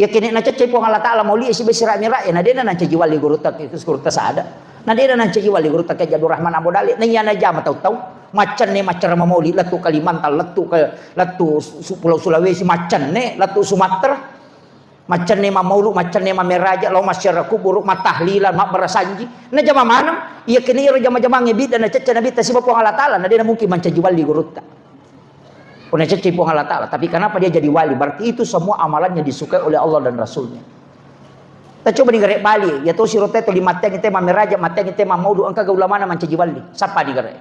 Ya kene nacaccai Puang Allah Ta'ala mauli si besira mira, ya nadena nancaji wali gurutta, gurutta sada. Nadena nancaji wali gurutta Kiai Abdul Rahman Ambo Dalle. Na iya najama tau-tau. Maccanne maccara mamauli, lettu Kalimantan, lettu ke, lettu su-, Pulau Sulawesi, maccanne, lettu Sumatera. Maccanne mammaulu, maccanne mameraja, lao massiara kuburu, mattahlilan, mabbarasanji. Najama maneng, iya kene iro jama-jamangnge bidda nacecce Nabitta siba Puang Allah Ta'ala, na dena mungkin mancaji wali gurutta. Ko nacecce Puang Allah Ta'ala, tapi kenapa dia jadi wali? Berarti itu semua amalannya disukai oleh Allah dan Rasulnya. Kita coba digare bali, ya to siro te to limatteng te mameraja, matteng te mammaulu, engka ga ulamana mancaji wali. Sapa digare?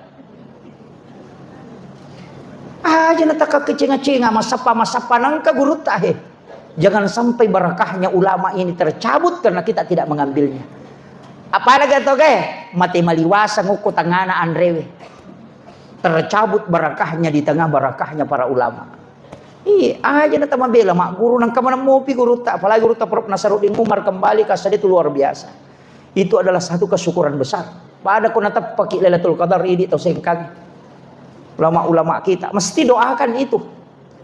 Aja na takka kecenga-cenga, masappa-masappa nangka gurutta he. Jangan sampai barakahnya ulama ini tercabut karena kita tidak mengambilnya. Apalagi atau ke mate maliwasa ngukku tangana anrewe. Tercabut barakahnya di tengah barakahnya para ulama. Iya, aja na tamabela mak guru nangka mana mopi gurutta, apalagi gurutta Prof Nasaruddin Umar kembali kasade itu luar biasa. Itu adalah satu kesyukuran besar. Pada ko nateppaki Lailatul Qadar idi tau Sengkang. Ulama-ulama kita mesti doakan itu.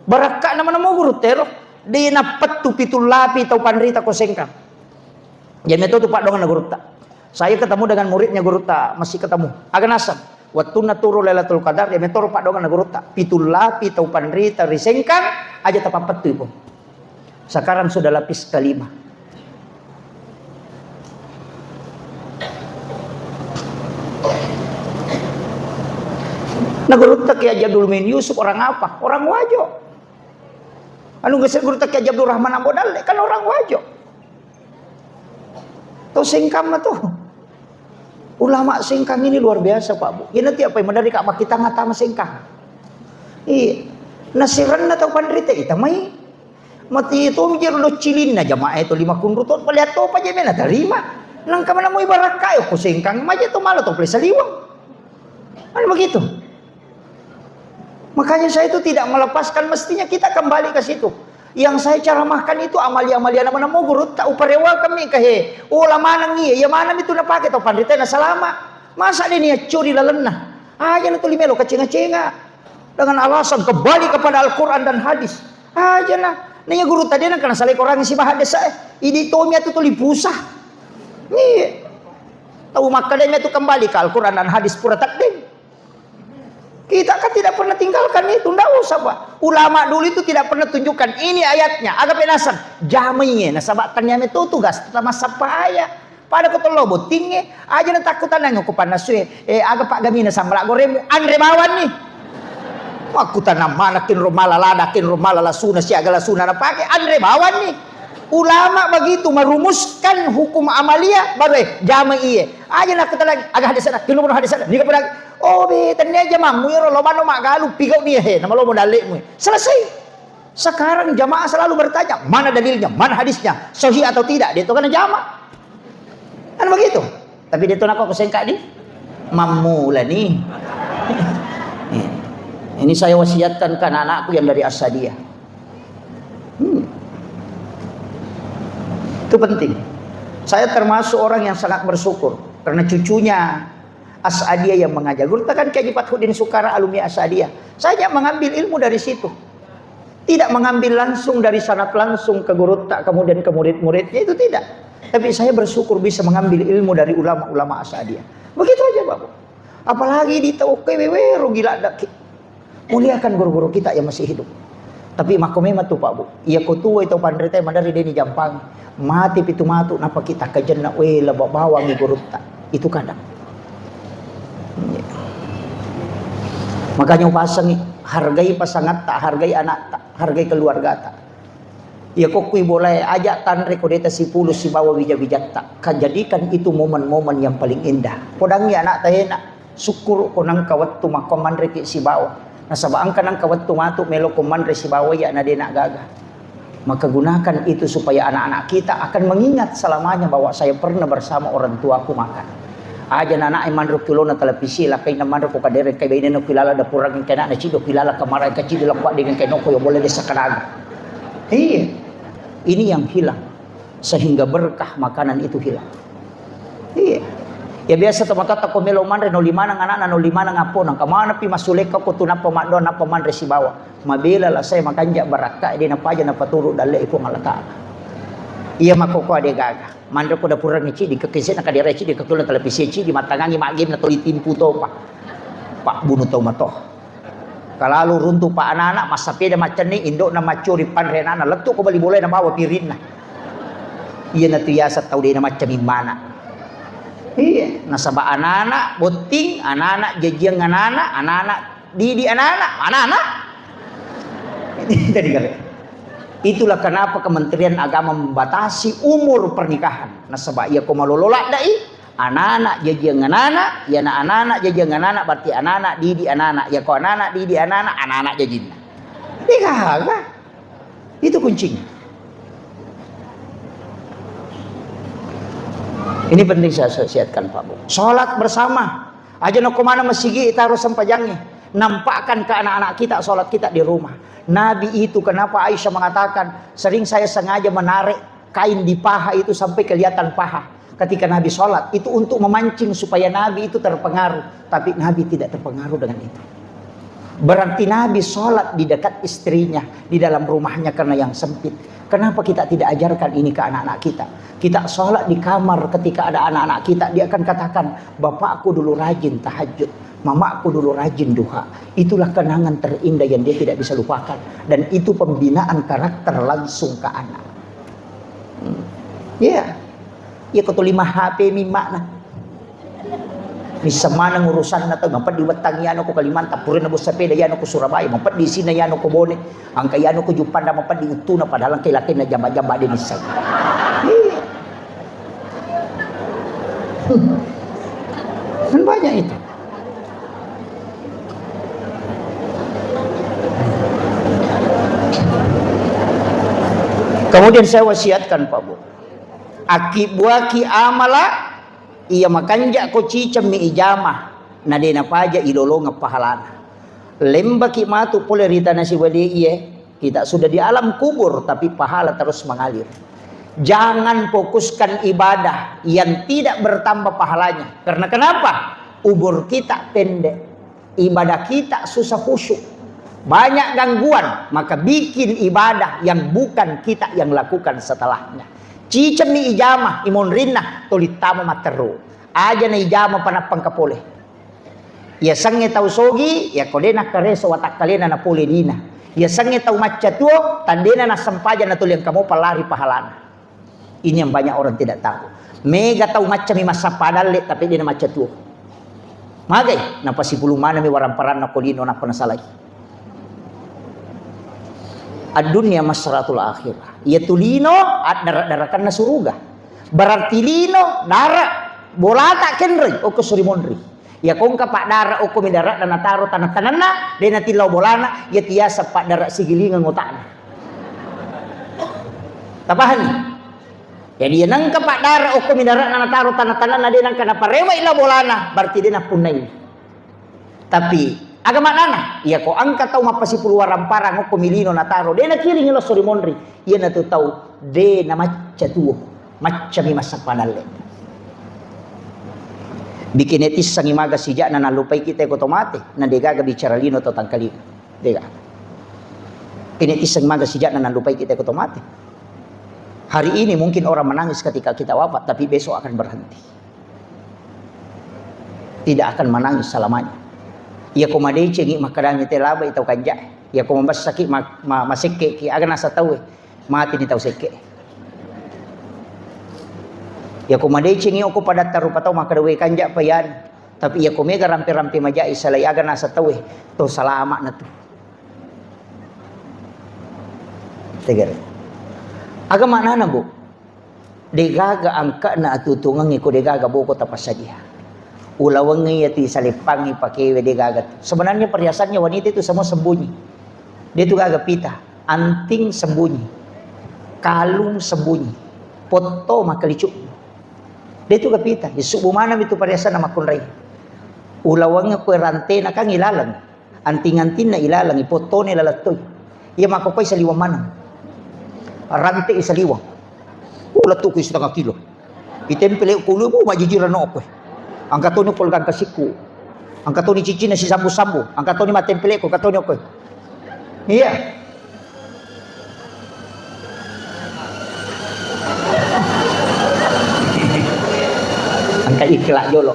Barakka nama namo guru tero. De nappettu pitung lapi tau panrita ko Sengkang. Jadi metto tu paddoanganna gurutta. Saya ketemu dengan muridnya gurutta, masih ketemu. Aga naseng. Wettunna turu Lailatul Qadar, ya metoro paddoanganna gurutta. Pitung lapi tau panrita ri Sengkang, aja tapappettui pun. Sekarang sudah lapis kelima. Nah, gurutta Kiai Haji Abdul Muin Yusuf orang apa? Orang Wajo. Anu geser gurutta Kiai Haji Abdul Rahman Ambo Dalle, kan orang Wajo. Tau Sengkang mah tuh. Ulama Sengkang ini luar biasa, Pak Bu. Ina tiap apa madari ka makkita ngata ma Sengkang. Iya. Nasiranna tau panrita ita mai. Mati itu mijir lo cilinna jamaah itu lima kunru to pale atto pa je mena tarima. Nang kamana mo ibarakka ko Sengkang maje to malah to pale saliwang. Kan begitu. Makanya saya itu tidak melepaskan, mestinya kita kembali ke situ. Yang saya ceramahkan itu amalia-amalia nama namo guru tak uparewa kami ke he. Oh, lamanang iya, iya manang itu napake tau panrita na salama. Masa dia niat curi lalenna? Aja na tuli melo kacenga-cenga. Dengan alasan kembali kepada Al-Quran dan hadis. Aja na. Nah, iya guru tadi na kena salai korangi si bahat desa eh. Idi tomi atu tuli pusah. Iya. Tau makkadanya tu kembali ke Al-Quran dan hadis pura takdim. Kita kan tidak pernah Tinggalkan itu, ndak usah, Pak. Ulama dulu itu tidak pernah tunjukkan ini ayatnya. Aga penasang, jamai e, nasaba tania meto tugas tetap massappa ayat. Pada ko tello bottingnge, aja na takkutanang ko pannasue, eh, aga paggamina sambala goremu, anre bawanni. Makkutanang mana kinro mala lada, kinro mala lasuna, siaga lasuna napake, anre bawanni. Ulama begitu merumuskan hukum amalia, baru, eh, jamai iye. Aja na kutanang, aga hadis ada, kinro hadis ada, niga pada, oh, be, tania jamammu, iro lobano magalu, pigau ni, he, nama lobo dalekmu. Selesai. Sekarang jamaah selalu bertanya, mana dalilnya, mana hadisnya, sahih atau tidak, dia itu kan jamaah. Kan begitu. Tapi dia itu nak kok sengkak di? Mammula nih. Ini saya wasiatkan ke anak-anakku yang dari Asadiyah. Hmm. Itu penting. Saya termasuk orang yang sangat bersyukur karena cucunya Asadiyah yang mengajar. Guru kan Kiai Fathuddin Sukara, alumni Asadiyah. Saya hanya mengambil ilmu dari situ. Tidak mengambil langsung dari sanad langsung ke gurutta, kemudian ke murid-muridnya, itu tidak. Tapi saya bersyukur bisa mengambil ilmu dari ulama-ulama Asadiyah. Begitu aja, Pak Bu. Apalagi di tau ke wewe, rugi ladda ki. Muliakan guru-guru kita yang masih hidup. Tapi makko memang tu, Pak Bu. Iya ko tuo itu panrita madari deni jampang. Mati pitu matu, napa kita kejenna, we, laba bawangi gurutta. Itu kadang. Makanya upasangi, hargai pasangatta, hargai anatta, hargai keluargata. Iya ko kui bolae, aja tanre ko deta sipulu sibawa wija-wijatta. Kajadikan itu momen-momen yang paling indah. Podangi anatta ena, syukur ko nangka wettu makko manreki sibawa. Nasaba engka nangka wettu matu melo ko manre sibawa iya na dena gaga. Maka gunakan itu supaya anak-anak kita akan mengingat selamanya bahwa saya pernah bersama orang tuaku makan. Aja na anak manro kilona televisi, lakai na manro ko kadere, kai baine na kilala dapurang, kai na cido kilala kamara, kai cido lakwa dengan kai noko yo boleh desa kadaga. Iya. Ini yang hilang. Sehingga berkah makanan itu hilang. Iya. Ya biasa tomatoatta ko melo manre no limanang anakna, no limanang apona. Kamana pi masulekka ko tu nappa maddoa, nappa manre sibawa. Mabela la saya makanja barakka, de napaja napaturu dalle Puang Allah Taala. Iya makkokkoe de gaga. Manre ko dapurang cidi, ke kesena kadera cidi, ke tulang televisi cidi, matangangi maggame na toli timpu topa. Pak bunuh tau mato. Kalalu runtu pa anak-anak, massapeda maccenni, indokna maccuri panre anak-anak, lettu ko bali bolae nabawa pirinna. Iya natu yasa tau dena macca mimmana. Iya, nasaba anak-anak botting, anak-anak jajiang anak-anak, anak-anak didi anak-anak, anak-anak. Jadi kare. Itulah kenapa Kementerian Agama membatasi umur pernikahan. Nasaba iya ko malolo laddai, anak-anak jajiang anak-anak, iya na anak-anak jajiang anak-anak, berarti anak-anak didi anak-anak. Iya ko anak-anak didi anak-anak, anak-anak jajinna. Degaga. Itu kuncinya. Ini penting saya wasiatkan, Pak Bu. Sholat bersama. Aja noko mana masigi taruh sempajangi. Nampakkan ke anak-anak kita sholat kita di rumah. Nabi itu, kenapa Aisyah mengatakan, sering saya sengaja menarik kain di paha itu sampai kelihatan paha. Ketika Nabi sholat, itu untuk memancing supaya Nabi itu terpengaruh. Tapi Nabi tidak terpengaruh dengan itu. Berarti Nabi sholat di dekat istrinya, di dalam rumahnya karena yang sempit. Kenapa kita tidak ajarkan ini ke anak-anak kita? Kita sholat di kamar, ketika ada anak-anak kita, dia akan katakan, "Bapakku dulu rajin tahajud, mamaku dulu rajin duha." Itulah kenangan terindah yang dia tidak bisa lupakan. Dan itu pembinaan karakter langsung ke anak. Hmm. Iya. Iya, ko tuli ma H P mi makna. Misseng maneng urusanna tau, mapeddi wettang iyano ko Kalimantan, purana bu sepeda iyano ko Surabaya, mapeddi sina iyano ko Bone, angka iyano ko Juppanda, mapeddi uttuna, padahal engka lakenna jamba-jamba de misseng. Iya. Kan banyak itu. Kemudian saya wasiatkan, Pak Bu, akkibuaki amala iya makanja ko cicemmi ijama, na de napaja ilolongeng pahalana. Lembaki matu pole ri tana sibalie iye, kita sudah di alam kubur, tapi pahala terus mengalir. Jangan fokuskan ibadah yang tidak bertambah pahalanya. Karena kenapa? Umur kita pendek. Ibadah kita susah khusyuk. Banyak gangguan, maka bikin ibadah yang bukan kita yang lakukan setelahnya. Cicemmi ijama, imonrinna, tolittama matteru. Aja na ijama panappang kapole. Yasengnge tau sogi, yako de nakkareso watakkalena napole dina. Yasengnge tau macca tuo, tandena nassempajang natuli engka mopa lari pahalana. Ini yang banyak orang tidak tahu. Mega tau maccami massappa dalle, tapi de namacca tuo. Magai, napasipulung manami waramparanna ko lino nappa nasalai. Ad-dunya masratul akhirah. Iya tu lino, addara-darakanna suruga. Berarti lino, dara, bolata kenrei, okko suri monri. Iya kongka paddara okko mi dara'na nataro tanah-tanahna, de natillau bolana, iya tiasa paddara sigilingeng otakna. Tapahani? Jadi iya nengka paddara okko mi dara'na nataro tanah-tanahna, de nengka naparewai la bolana, berarti de nappunnai. Tapi aga maknana? Iya ko engka tau mappasipulu waramparang okko mi lino nataro, de nakiringi lo suri monri. Iyanatu tau de namacca tuo, maccami massappa dalle. Bikine tissengi maga sijakna nallupai kita ko to mate, na degaga bicara lino to tangkalinga. Degaga. Kine tissengi maga sijakna nallupai kita ko to mate. Hari ini mungkin orang menangis ketika kita wafat, tapi besok akan berhenti. Tidak akan menangis selamanya. Iya ko madecengi makkadangi te labai tau kanja. Iya ko mabessaki ma-, ma-, masekkeki, aga nasa tauwe. Mati ni tau sekke. Iya ko madecengi okko padatta rupa tau makkeda we kanja pa iyan. Tapi iya ko mega rampe-rampe majai salai aga nasa tauwe. To salama na tu. Tegere. Aga maknana, Bu? Degaga angka'na atutungengnge ko degaga boko tapassadia. Ulawengnge iya tu isaleppangngi pakewe degaga tu. Sebenarnya perhiasannya wanita itu semua sembunyi. Dia tu gaga pita, anting sembunyi, kalung sembunyi, potto makkalicuk. Dia tu gaga pita, ya subu manami tu perhiasanna makkunrai. Ulawengnge ko rantena kan ilaleng. Anting-antingna ilaleng, ipottone laleng toi. Iya makkokkoe saliweng maneng. Rante i saliweng. Oh, lettuku setengah kilo. Itempele kulu, bu, majijirang no okkoe. Angka toni polgang kasikku. Angka toni cincin sisambu-sambu. Angka toni matempele ko, angka toni okkoe. Iya. Angka ikhlak jolo.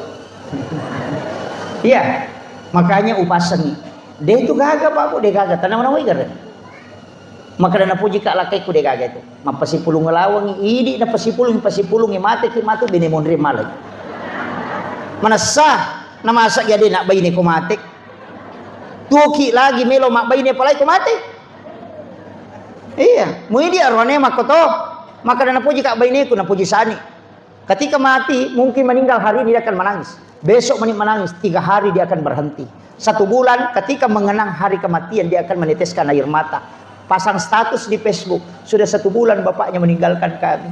Iya. Makanya upasengi. De tu gaga, Pak, Bu, de gaga. Tanah mana wigare. Makkeda napuji ka lakkaikku de gaga itu. Mappasipulung lawangi, idi napasipulung, pasipulungi mate ki matu bene monri malai. Manessa, namasa jadi nak baine ko mate. Tuoki lagi melo mak baine palai ko mate. Iya, muidi arone makkoto. Makkeda napuji ka baineku, napuji sani. Ketika mati, mungkin meninggal hari ini dia akan menangis. Besok meni menangis, tiga hari dia akan berhenti. Satu bulan, ketika mengenang hari kematian, dia akan meneteskan air mata. Pasang status di Facebook, "Sudah satu bulan bapaknya meninggalkan kami.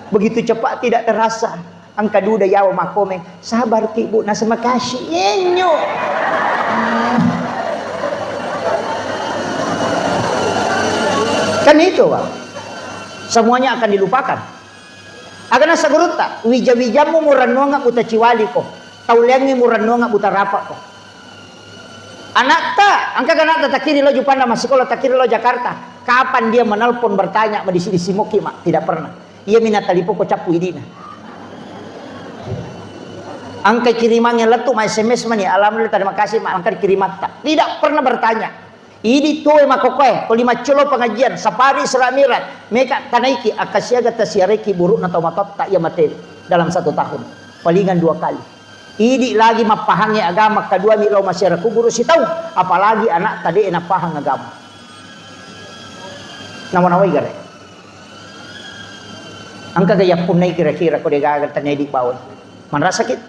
Begitu cepat, tidak terasa." Angka duda yawa makkomeng, "Sabar ki, Bu, nasa makasih." Enyo. Kan itu, Pak. Semuanya akan dilupakan. Aga nasa gurutta, wija-wijammu murennuanga buta ciwaliko, tau leangngi murennuanga buta rapako. Anakta, engka anakta takkiri lo Jupanna massikola, takkiri lo Jakarta. Kapan dia menelpon bertanya, madisi-disi moki, Mak? Tidak pernah. Iya mina talipoko cappu idina. Engka kirimannya lettu ma S M S mani, "Alhamdulillah, terima kasih, Mak, engka kirimatta." Tidak pernah bertanya. Idi tuoe makkokkoe, ko lima colo pengajian, safari Isra Mi'raj, meka tanaiki, akka siaga tasiareki burukna tau matotta iya mate dalam satu tahun. Palingan dua kali. Idi lagi mappahangngi agama, kaduami lao masiara kuburu sitaung, apalagi anak tade napahang agama. Nawa-nawai gare. Engka ga yappunnai kira-kira ko degaga tanaidi bawai. Manrasaki?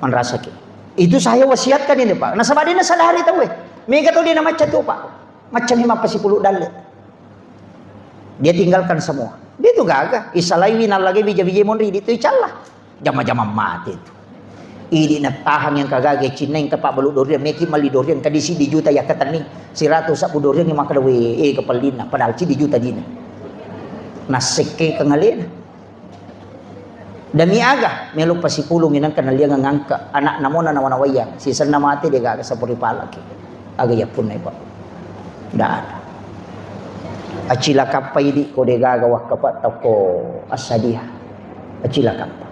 Manrasaki. Itu saya wasiatkan ini, Pak. Nasaba dena sadari tauwe. Mega to dena macca tu, Pak. Macca memang pasipulu dalle. Dia tinggalkan semua. Dia tu gaga. Isalaiwi nallage bija-bija monri, di tu icalla. Jama-jama mate tu. Idi natahang yang kagage cinna yang kepak balu dorian, meki mali dorian, kadisi di juta ya ketening. Siratu sabu dorian yang makan we, eh, kepelina. Padahal ci di juta dina. Nasekke kengalena. Demi aga melo pasipulung inang kenaliang ngangka anak namona nawa-nawaya sisenna mate de gaga sapuri palaki. Aga yappunnai, Pak? Ndak ada. Acilakappa idi ko de gaga wakkapatta ko assadia. Acilakappa.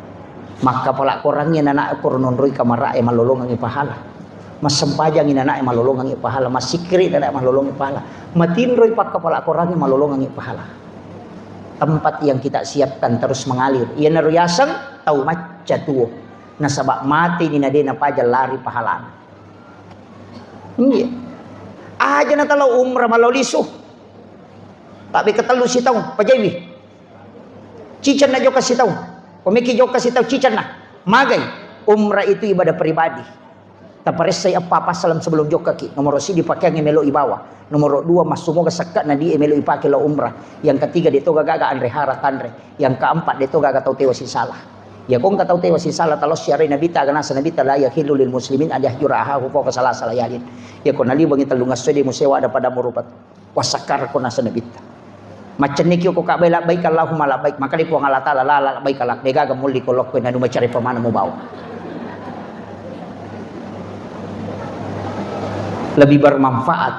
Makkapala Korangngi anana'e, koro nonroi kamara'e, malolongengngi pahala. Massempajangngi anana'e, malolongengngi pahala. Massikkiri anana'e, malolongengngi pahala. Matinroi pakkapala Korangngi, malolongengngi pahala. Tempat yang kita siapkan terus mengalir. Iyanaro yaseng tau macca tuo. Nasaba mateni na de napaja lari pahalana. Iya. Aja na talo umrah malao lisu. Tapi ketellu sitaung, pajaiwi. Cicenna jokka sitaung. Komeki jokka sitaung, cicenna. Magai. Umrah itu ibadah pribadi. Taparessai eppa passaleng sebelum jokkaki. Nomoro sidi pakeang melo ibawa. Nomoro dua, massumoga sekka na di melo ipake lao umrah. Yang ketiga, de toga gaga anre hara tanre. Yang keempat, de toga gaga tau tewa sisala. Ya kongka tau tewa sisala, talo siarai Nabitta, aga nasa Nabitta, la yahillu lil muslimin an yahjura ahahu fawqa salasa layalin. Ya ko nalibangi tellung esso de musewa ada pada murupat. Wasakkar ko nasa Nabitta. Maccenneki ko Ka'bah, labbaik Allahumma labbaik. Maka di Puang Allah Taala, la, la, labbaik, la, de gaga mulli ko lokko nanu macare pamana mubawa. Lebih bermanfaat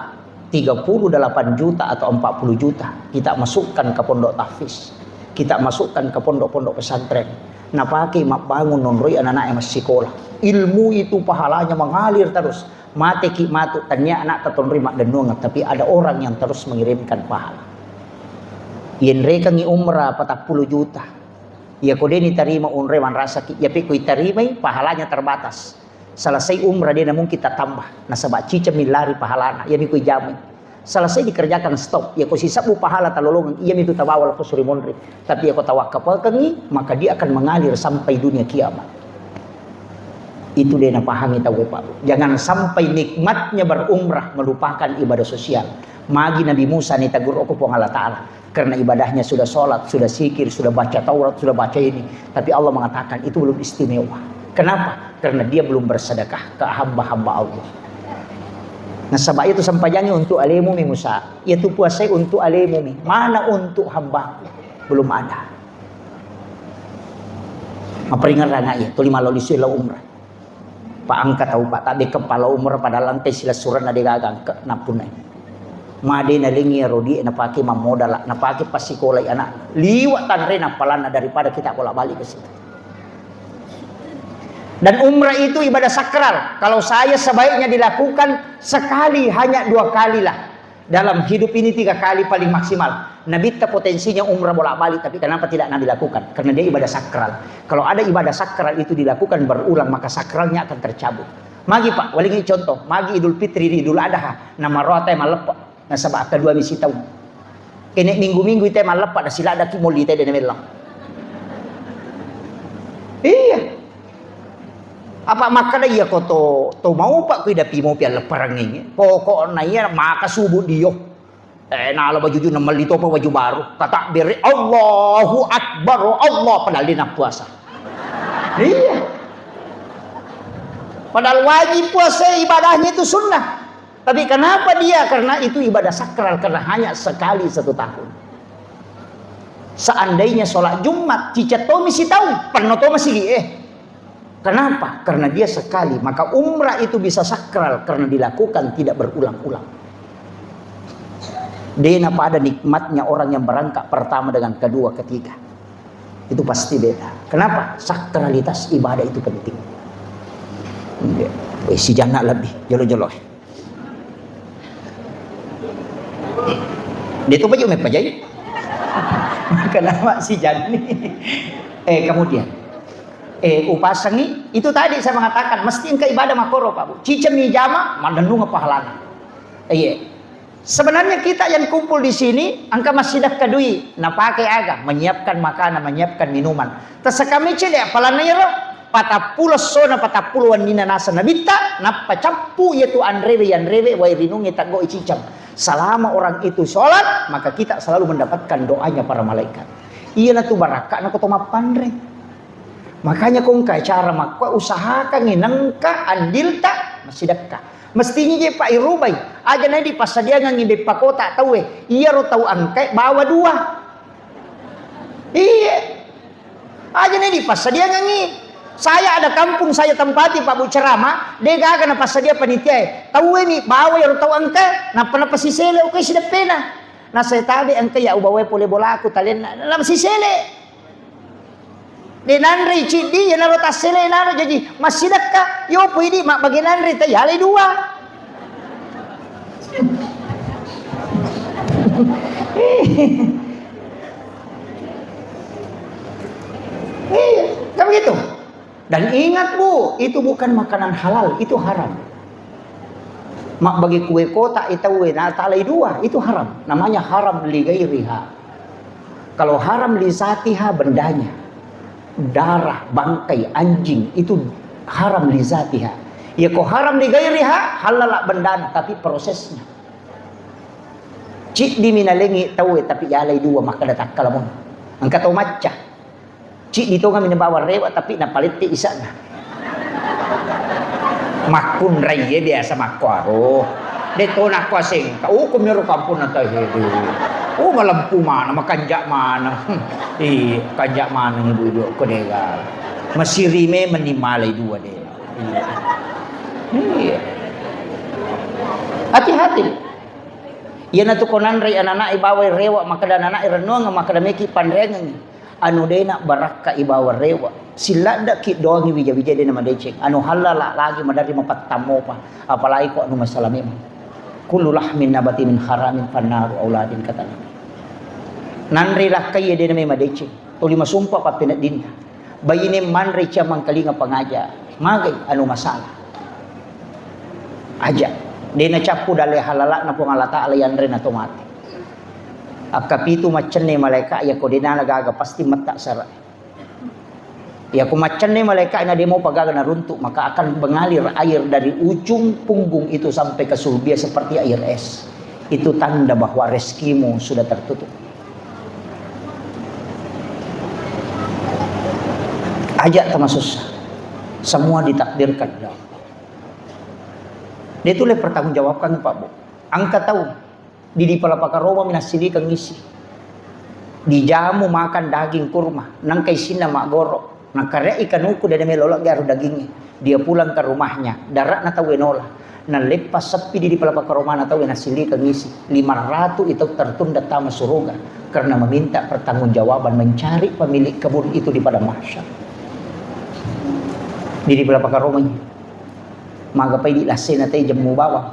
tiga puluh delapan juta atau empat puluh juta kita masukkan ke pondok tahfiz, kita masukkan ke pondok-pondok pesantren. Napake mabbangun, nonroi anak-anak yang masih sekolah. Ilmu itu pahalanya mengalir terus. Mateki matu, tania anak tatonroi maddennuang, tapi ada orang yang terus mengirimkan pahala. Yenrekangi umrah patappulo juta. Iya ko deni tarima unre manrasaki, iya pe ko itarimai pahalanya terbatas. Selesai umrah de na mungkin tatambah, nasaba ciceng mi lari pahalana, iya mi ko ijamai. Selesai dikerjakan, stop. Iya ko sisebbu pahala talolongeng, iya mi tu tabawa lapus ri monri. Tapi iya ko tawakkapekengi, maka dia akan mengalir sampai dunia kiamat. Itu de napahangi tau, Pak. Jangan sampai nikmatnya berumrah melupakan ibadah sosial. Magi Nabi Musa ni taguroko Puang Allah Taala. Karena ibadahnya sudah sholat, sudah zikir, sudah baca Taurat, sudah baca ini. Tapi Allah mengatakan itu belum istimewa. Kenapa? Karena dia belum bersedekah ke hamba-hamba Allah. Nasaba itu sempajangi untuk alemu mi Musa. Itu puasai untuk alemu mi. Mana untuk hamba? Belum ada. Maperingerang aja, tuli maloli sui la umrah. Pak, engka tau, Pak, tabbe kepala umrah, padahal engka silessurenna de gaga engka nappunnai. Made nalengi ero die napake mammodala, napake passikolai anak. Liwa tanre nappalanna daripada kita bolak-balik ke situ. Dan umrah itu ibadah sakral. Kalau saya sebaiknya dilakukan sekali, hanya dua kali lah. Dalam hidup ini tiga kali paling maksimal. Nabitta potensinya umrah bolak-balik, tapi kenapa tidak Nabi lakukan? Karena dia ibadah sakral. Kalau ada ibadah sakral itu dilakukan berulang, maka sakralnya akan tercabut. Magi, Pak, walingi contoh, magi Idul Fitri ri Idul Adha, namaroa te malleppe, nasaba kedua mi sitaung. Kene minggu-minggu ite malleppe, da siladaki molli te de namellang. Iya. Apa makkeda iya ko to, to mau, Pak, kui dapi mau piallepperangngi. Pokokna iya maka subuh dio. Eh, nala baju juna, melli topa baju baru. Tatabbere, Allahu Akbar, Allah, padahal dia nak puasa. Iya. Padahal wajib puasa, ibadahnya itu sunnah. Tapi kenapa dia? Karena itu ibadah sakral, karena hanya sekali satu tahun. Seandainya sholat Jumat, ciceng tomi sitaung, penno to masigi, eh. Kenapa? Karena dia sekali. Maka umrah itu bisa sakral karena dilakukan tidak berulang-ulang. Dena pada nikmatnya orang yang berangkat pertama dengan kedua, ketiga. Itu pasti beda. Kenapa? Sakralitas ibadah itu penting. Iya. Weh, si Jana lebih jolo-jolo. Dia tu baju mepajai. Kenapa si Jani? Eh, kemudian, eh, upasangi, itu tadi saya mengatakan, mesti engka ibadah makoro, Pak Bu. Ciceng mi jama, madennung pahalana. Iya. Sebenarnya kita yang kumpul di sini, engka massidakka dui, napake aga, menyiapkan makanan, menyiapkan minuman. Tasakami cede, apalana iyaro, patappulo essona, patappulo wennina nasa Nabitta, nappa cappu iyatu anrewe, yanrewe, wai rinungnge taggoi ciceng. Selama orang itu sholat, maka kita selalu mendapatkan doanya para malaikat. Iyanatu barakka'na ko to mappanre. Makanya ko engka acara makkua, usahakangi nengka andilta massidakka. Mestinya je, Pak, irubai. Aja na dipassadiangengngi beppa kota tauwe. Iyaro tau engkae bawa dua. Iya. Aja na dipassadiangengngi. Saya ada kampung saya tempati, Pak Bu, ceramah, de gaga napassadia panitiae. Tauwe mi bawa iyaro tau engkae, nappa napasisele okko sideppena. Na saya tabe engka ya ubawae pole bolaku talenna. Napasisele. De nanrei ciddi, iyanaro tassele naro jaji massidekka, yopo idi mabbage nanre tai yalai dua. Iya, kan begitu. Dan ingat, Bu, itu bukan makanan halal, itu haram. Mabbage kue kotak itaue na talai dua, itu haram. Namanya haram li ghairiha. Kalau haram li zatiha bendanya, darah, bangkai, anjing, itu haram li zatiha. Ya ko haram li ghairiha, halal bendana, tapi prosesnya. Ciddi minalengi taue, tapi yalai dua, makkeda takkalamun. Engka to macca. Ciddi tongeng mi nabawa rewa, tapi napalette isa'na. Makkunrai ye biasa makkuaro. De to nakkuasengka. Oh, ko miro kampung na tahe. Oh, malempu mana, makanja mana. Iya, kanja mana ibu-ibu ko dega. Masiri me mending malai dua de. Iya. Iya. Hati-hati. Iyanatu ko nanrei anana'e bawai rewa, makkeda anana'e rennuang, makkeda meki panreangengngi. Anu dena barakka ibawa rewa. Silladdaki doangi wija-wija dena madeceng. Anu halala lagi maderri mapattammopa. Apalagi ko anu masalah memang. Kullu lahmin nabati min haramin fannaru auladin kata Nabi. Nanrei lakkai dena mai madeceng. Tuli masumpa pappeneddinna. Baine manre cia mangkalinga pangaja. Magai anu masalah. Aja. De nacappu dalle halala'na Puang Allah Ta'ala yanre na to mate. Akkapitu maccenne malaika, yako de nala gaga pasti metta sara. Yako maccenne malaika na de mopa gaga naruntuk, maka akan mengalir air dari ujung punggung itu sampai ke sulbia seperti air es. Itu tanda bahwa rezekimu sudah tertutup. Aja tamasussa. Semua ditakdirkan oleh Allah. Dia tuh pertanggungjawabkan, Pak Bu. Engka tau di, di pala pakaroma mi nassilikeng isi. Dijamu makan daging kurma, nengka isinna maggoro. Nakareai kanuku dede melo lagi aru dagingnge. Dia pulang ke rumahnya, darakna tau enola. Naleppa seppi di, di pala pakaromana tau nassilikeng isi. Lima ratu itu tertunda tama suruga karena meminta pertanggungjawaban mencari pemilik kebun itu di padang mahsyar. Di, di pala pakaromanya. Magapai di lassena tai jemmu bawang.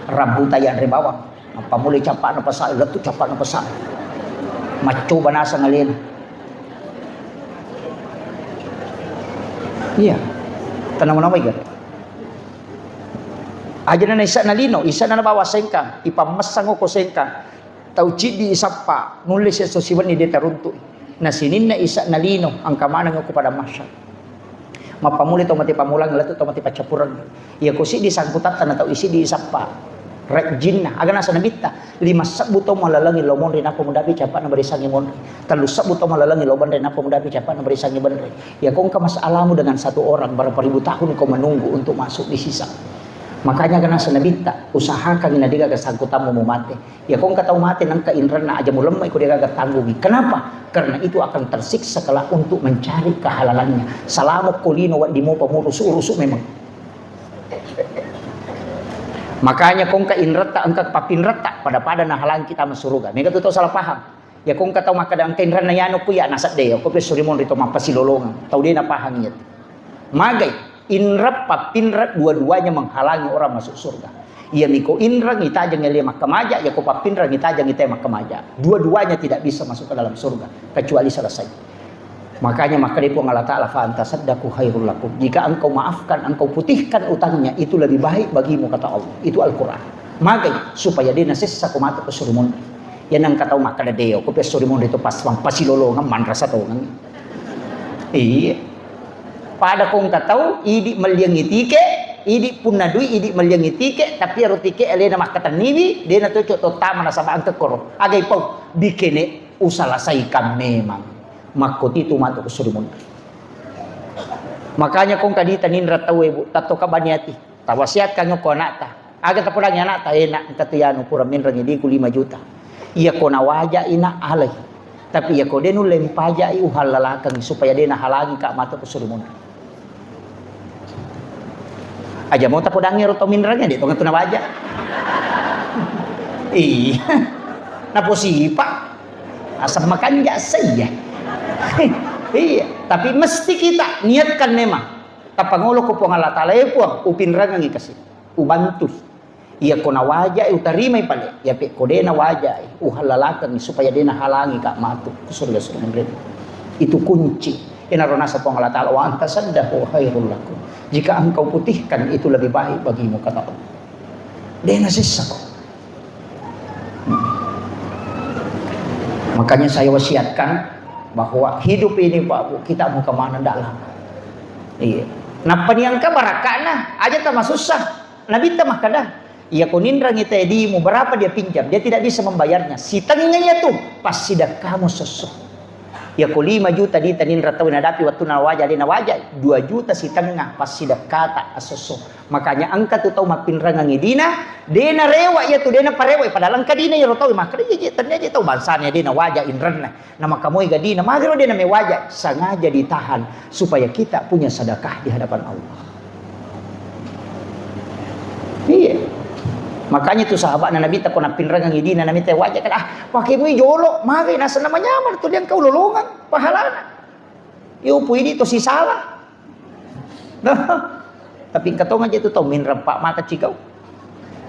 Rabbu tai anre bawang. Mappamulai cappa'na pasa, lettu cappa'na pasa. Maccoba naseng alena. Iya. Tenang-tenang baik. Aja na isa'na lino, isa'na nabawa sengkang, ipammessang ko sengkang. Tau ciddi isappa, nulle siesso siwenni de taruntu'i. Na sininna isa'na lino, engka maneng ko padang mahsyar. Mappammulai tau mate pammulang, lettu tau mate paccappureng. Iya ko siddi sangkutatta na tau isiddi isappa. Rejjinna, aga nasa nabitta, lima sebbu tau malalengi lo monri nappa mudapi cappa'na barisangi monri. Tellu sebbu tau malalengi lo benre nappa mudapi cappa'na barisangi benre. Iya ko engka masalamu dengan satu orang, berapa ribu tahun kau menunggu untuk masuk di sisa. Makanya aga nasa nabitta, usahakan na degaga sangkutammu mumate. Iya ko engka tau mate nengka inrenna aja mulemmai ko degaga tanggungi. Kenapa? Karena itu akan tersiksa kelak untuk mencari kehalalannya. Selama ko lino wedding mopa murusu-rusu memang. Makanya ko engka inretta, engka papinretta, pada-pada nahalang kita masuruga. Mega tu tau salah paham. Iya ko engka tau makkeda engka inrenna yanu ku ya nasedde, ko pesso rimonri to mappasilolongeng. Tau de napahang iya. Magai, inreng pappinreng dua-duanya menghalangi orang masuk surga. Iya miko inreng itajeng ele makkamaja, iya ko pappinreng itajeng ite makkamaja. Dua-duanya tidak bisa masuk ke dalam surga kecuali salah satu. Makanya makkeda Puang Allah Ta'ala, "Fa anta saddaku khairul lakum." Jika engkau maafkan, engkau putihkan utangnya, itu lebih baik bagimu, kata Allah. Itu Al-Quran. Magai supaya de nasessa ko matu ko suri monri. Iya nengka tau makkeda deo, ko pesso rimonri to pas pasilolongeng manrasa tongeng. Iya. Pada ko engka tau, idi melliangi tike, idi punna dui, idi melliangi tike, tapi ero tike alena makkatenniwi, de na to cocok to tama nasaba engka koro. Agai pau, bikene usalasaikan memang. Makkotitu matu ko suri monri. Makanya ko engka dita ninra tau e, Bu, tatto kabani ati. Tawasiatkan ko anakta. Aga tapodangi anakta, enak, engka tu yanu pura minreng idiku lima juta. Iya ko nawaja ina alai. Tapi iya ko de nulle mpajai uhallalakeng supaya de nahalangi ka matu ko suri monri. Aja mau tapodangi ro to minreng de tongeng tu nawaja. Iya. Naposipa. Asam makanja saya. Iya, tapi mesti kita niatkan memang. Tapangolo ko Puang Allah Taala, "Eh Puang, upinrangengi kasi, ubantu. Iya ko nawajai, utarimai pale. Iya pe ko de nawajai, uhalalakengi supaya de nahalangi ka matu ku surga surga." Itu kunci. Enaro nasa Puang Allah Taala, "Wa anta saddahu khairul lakum." Jika engkau putihkan, itu lebih baik bagimu, kata Allah. De nasessa ko. Makanya saya wasiatkan bahwa hidup ini, Pak Bu, kita mau kemana ndak lama. Iya. Nappa niangka barakana, aja tamasussa. Nabitta makkada, "Iya ko ninrangi tedimu, berapa dia pinjam? Dia tidak bisa membayarnya. Sitengnga iya tu, passidekkamu sesso. Iya ko lima juta dita ninra tau nadapi waktu nawaja, de nawaja, dua juta sitengnga passidekkata asesso." Makanya engka tu tau mappinrangengi dina, de narewa iya tu, de naparewa, padahal engka dina iyaro tau makkada, "Iya je, tennia je tau bangsana de nawaja inrenna." Namaka moi gadina, magero de namewaja, sengaja ditahan supaya kita punya sedekah di hadapan Allah. Iya. Makanya tu sahabatna Nabitta ko nappinrangengi dina, Nabitta waja kan, "Ah, pake mui jolo, magai naseng namanyameng tu liang kau lolongang pahalana. Yo puidi to sisala." Tapi engka tonga je tu tau minreng pa mata cikau.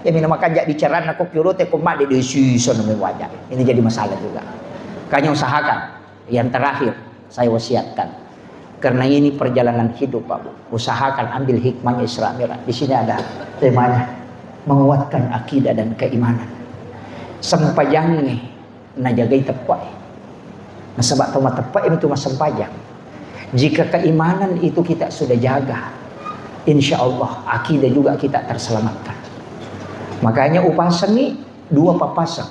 Ya mina makanja bicaranna ko kiolote ko madde de sisa nami waja. Ini jadi masalah juga. Makanya usahakan yang terakhir saya wasiatkan. Karena ini perjalanan hidup, Pak Bu. Usahakan ambil hikmahnya Isra Mi'raj. Di sini ada temanya, menguatkan akidah dan keimanan. Sempajangnge najagai teppe'e. Nasaba tau mateppe'e itu massempajang. Jika keimanan itu kita sudah jaga, insya Allah akidah juga kita terselamatkan. Makanya upasengi dua papaseng.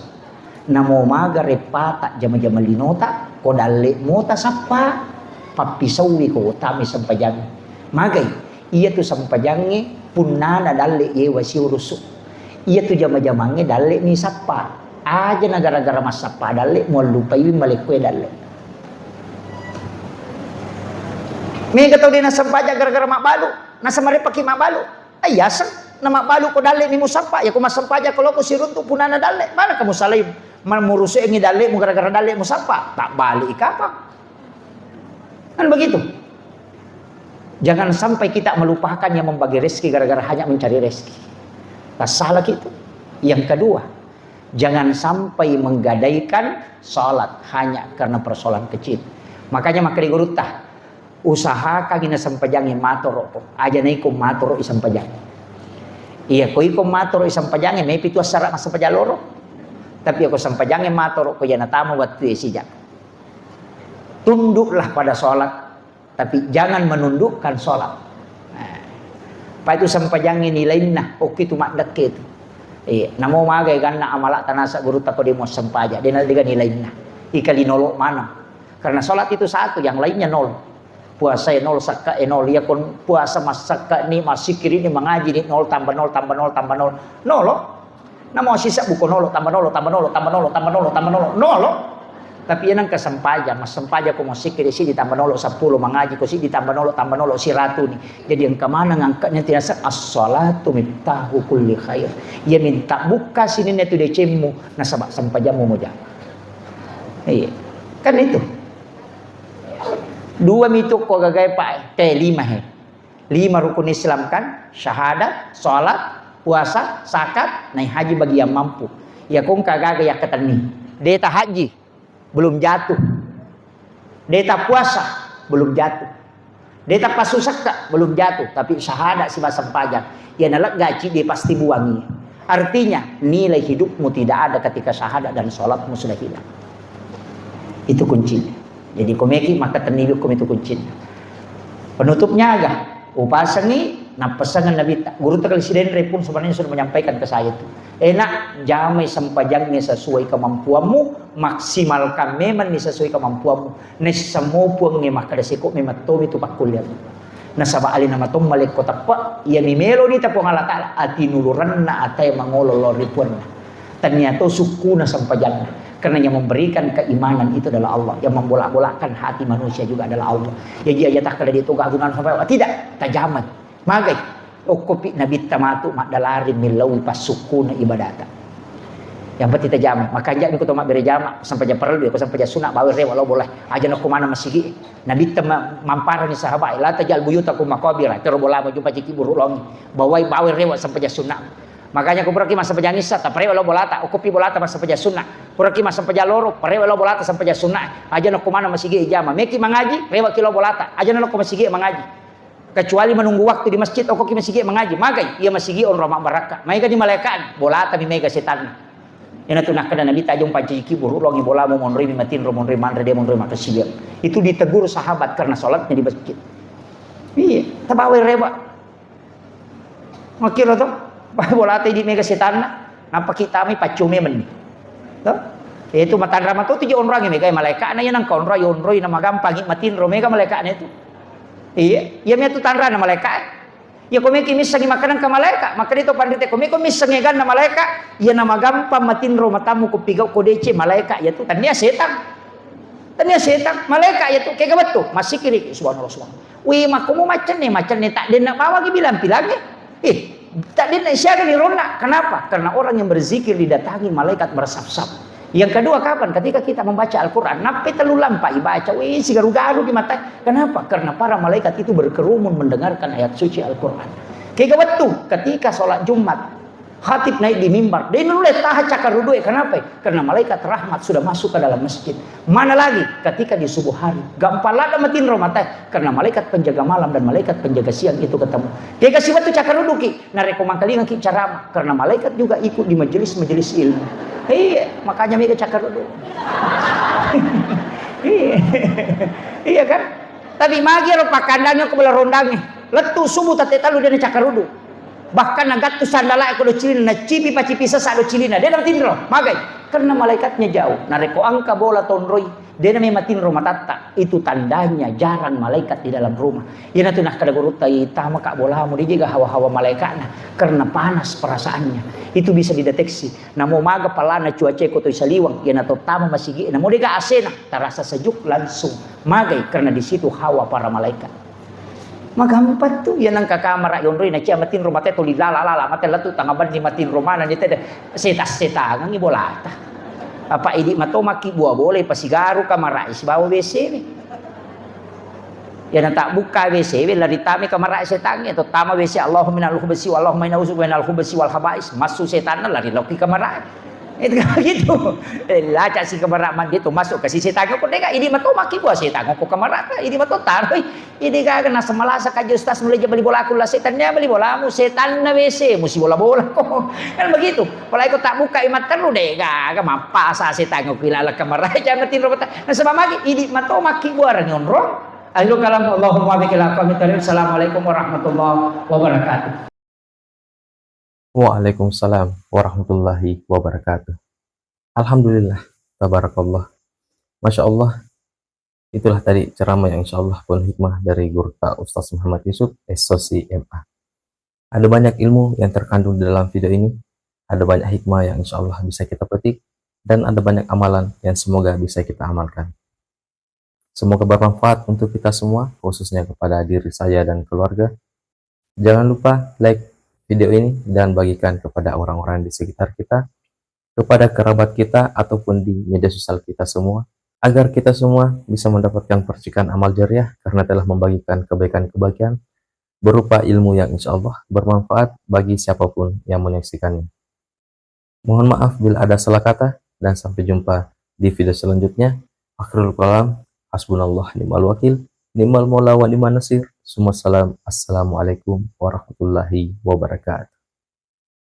Namo maga reppata jama-jama linota, ko dalle mota sappa, pappisaui ko utami sempajang. Magai, Iyatu sempajangnge punnana dalle yewa siurusu. Iyatu jama-jamangnge dalle mi sappa. Aja na gara-gara massappa dalle, muallupaiwi malekkoe dalle. Mega tau de nassempajang gara-gara mabbalu, nasamarepaki mabbalu. Ai yaseng na mabbalu ko dalle mi musappa, ya ko massempajang ko loko siruntu punnana dalle. Mana kamu salai murusuengi dalle mu gara-gara dalle musappa? Tak balik kapang. Kan begitu. Jangan sampai kita melupakan yang membagi rezeki gara-gara hanya mencari rezeki. Tassalaki itu. Yang kedua, jangan sampai menggadaikan salat hanya karena persoalan kecil. Makanya makkeda gurutta, usahakan ina sempajangi matoro. Aja naiko matoro isempajang. Iya, ko iko matoro isempajang, mepi tu assara massempajang loro. Tapi ako sempajangi matoro, ko iya natama wattu e sija. Tunduklah pada sholat, tapi jangan menundukkan sholat. Nah, apa itu sempajangi nilainna, oke itu maddekke itu. Iya, namo magai ganna amala tanasa guru tako demo sempaja, dena dega nilainna. Ikali nolo mana? Karena sholat itu satu, yang lainnya nol. Puasa e nol, sakka e nol. Iya kon puasa massakka ni, massikiri ni, mangaji ni, nol tambah nol tambah nol tambah nol. Nolo. Namo sisebbu ko nolo, tambah nolo, tambah nolo, tambah nolo, tambah nolo, tambah nolo, nolo. Tapi iya nengka sempajang, massempajang ko massikkiri siddi tambah nolo seppulo, mangaji ko siddi tambah nolo, tambah nolo siratu ni. Jadi engka maneng angkanya tiasa as-salatu miftahu kulli khair. Iya minta buka sininna tu decemmu, nasaba sempajammu mujama. Iya. Kan itu. Dua mitu ko gagai pa, te lima he. Lima rukun Islam kan, syahadat, salat, puasa, zakat, nai haji bagi yang mampu. Ya kong kagaga yakkatenni. Deta haji, belum jatuh. Deta puasa, belum jatuh. Deta pasu sekka, belum jatuh. Tapi syahadat si basempajang. Ya nalegga cidi pasti buangi. Artinya, nilai hidupmu tidak ada ketika syahadat dan salatmu sudah hilang. Itu kuncinya. Jadi komeki maka tenniwi komi itu kuncinya. Penutupnya aga, upasengi, nappesangan Nabi ta-, guru takali sidenre pun sebenarnya sudah menyampaikan ke saya itu. Enak, jamai sempajangnge sesuai kemampuanmu, maksimalkan memang ni sesuai kemampuanmu. Nessa mo puangnge makkada seko memang tomi tu pakkuliang. Nasaba alena matomma lekko teppa, iya mi melo nita Puang Allah Taala, ati nulurenna atae mangolo lao ri puanna. Tania to sukkuna sempajanna. Karena yang memberikan keimanan itu adalah Allah. Yang membolak-bolakkan hati manusia juga adalah Allah. Jadi aja takkala dia toga gunana sampai tidak, tajamai. Magai. Okkopi Nabitta matu maddalari millau passukkuna ibadata. Yang penting tajama. Makanja mi ko to mabbere jama, sempajang parellu, ko sempajang sunna, bawa rewa lao bola. Aja nakko maneng masigi. Nabitta ma-, mamparani sahabat, "La tajal buyutakum maqabira." Tero bola majumpa ciki buru longi. Bawai, bawa rewa sempajang sunna. Makanya ko puraki massempajang issa, taparewa lao bolata, okkopi bolata massempajang sunna. Puraki massempajang loro, parewa lao bolata sempajang sunna. Aja nakko maneng masigi jama. Meki mangaji, rewaki lao bolata. Aja nakko masigi mangaji. Kecuali menunggu waktu di masjid, okkoki masigi mangaji. Magai, iya masigi onrong mabbarakka. Maega ni malaikatna, bolata mi maega setanna. Iyanatu nakkeda Nabi, "Tajong panciki buru longi bolamu, monroi mi matinro, monroi manre, de monroi makkasiwiang." Itu ditegur sahabat karena sholatnya di masjid. Iya, tabawai rewa. Makkiro to, bolata idi maega setanna, nappa kita mi paccu memeng ni. To? Itu matanra mato tu je onrong maega malaikatna, iya nangka onrong, onroi na magampangi matinro maega malaikatna itu. Iya, iya mi tu tanrana malaikat. Iya, ko meki missengi makkeda engka malaikat, makkeda to panrite, ko meko missengi eganna malaikat, iya na magampang matinro matammu ko pigau ko deceng malaikat iya tu, tania setang. Tania setang, malaikat iya tu, kega wettu, massikiri, subhanallah, subhanallah. Wih, makkomu macenne, macenne, tak denna bawagi bilang-bilangi. Eh, tak denna siaga ni ronna. Kenapa? Karena orang yang berzikir didatangi malaikat bersaf-saf. Yang kedua, kapan? Ketika kita membaca Al-Quran, nappi tellu lampa ibaca, wih, sigaru-garu di mata. Kenapa? Karena para malaikat itu berkerumun mendengarkan ayat suci Al-Quran. Kega wettu, ketika sholat Jumat, khatib naik di mimbar, de nulle taha cakkarudue. Kenapa? Karena malaikat rahmat sudah masuk ke dalam masjid. Mana lagi? Ketika di subuh hari, gampang ladde matinro mata, karena malaikat penjaga malam dan malaikat penjaga siang itu ketemu. Kega si wettu cakkaruduki, narekko mangkalingaki ceramah, karena malaikat juga ikut di majelis-majelis ilmu. Iya, makanya maega cakkarudu. Iya. Iya kan? Tapi magi ro pakandangnya ko bela rondangi. Lettu subuh tette tellu de na cakkarudu. Bahkan nagattu sandala ko do cilina, nacipi pacipi sesa do cilina, de na matinro. Magai? Karena malaikatnya jauh. Narekko engka bola tonroi, de na matinro matatta. Itu tandanya jarang malaikat di dalam rumah. Iyanatu nakkeda gurutta, "Tama ka bolamu, de jega hawa-hawa malaikatna, karena panas perasaannya." Itu bisa dideteksi. Namo maga palana cuaca ko toi saliweng, iyana to tama masigi, namo dega asena, tarasa sejuk langsung. Magai? Karena di situ hawa para malaikat. Magampang tu, iya nangka kamara yonroi na cia matinro mate toli lala-lala, mate latu tanga banni matinro mana ni tede, setas-setangangi bolata. Apa idi mato maki bua bole pasigaru kamara sibawa W C ni. Iya na tabbukka W C we, lari tami kamara setangnge, to tama W C, "Allahumma innal khubsi, Allahumma inna uzu minal khubsi wal khabais." Massu setanna, lari loki kamara. Itu kan gitu. Eh, laca si kamara mandi tu masuk ke si setangnge, ko dega idi mato maki bua setangnge ko kamara ta, idi mato taroi. Idi gaga na semalasa kaji ustaz, mulai je bali bola aku la setannya bali bolamu, setanna W C mu si bola-bola ko. Kan begitu. Apalagi ko tabbukka i matteru de gaga mappasa setangnge ko ilala kamara. Jangan tinro mata. Nasaba magi idi mato makkibuareng onrong. Akhirul kalam, Allahumma bika ila qaumit tariq. Assalamualaikum warahmatullahi wabarakatuh. Waalaikumsalam warahmatullahi wabarakatuh. Alhamdulillah, tabarakallah. Masya Allah, itulah tadi ceramah yang insya Allah penuh hikmah dari Gurutta Ustaz Muhammad Yusuf, S O C M A. Ada banyak ilmu yang terkandung di dalam video ini, ada banyak hikmah yang insya Allah bisa kita petik, dan ada banyak amalan yang semoga bisa kita amalkan. Semoga bermanfaat untuk kita semua, khususnya kepada diri saya dan keluarga. Jangan lupa like video ini dan bagikan kepada orang-orang di sekitar kita, kepada kerabat kita, ataupun di media sosial kita semua, agar kita semua bisa mendapatkan percikan amal jariah karena telah membagikan kebaikan-kebaikan berupa ilmu yang insya Allah bermanfaat bagi siapapun yang menyaksikannya. Mohon maaf bila ada salah kata, dan sampai jumpa di video selanjutnya. Akhirul kalam, hasbunallah ni'mal wakil, ni'mal maula wa ni'man nasir. Summa salam, assalamualaikum warahmatullahi wabarakatuh.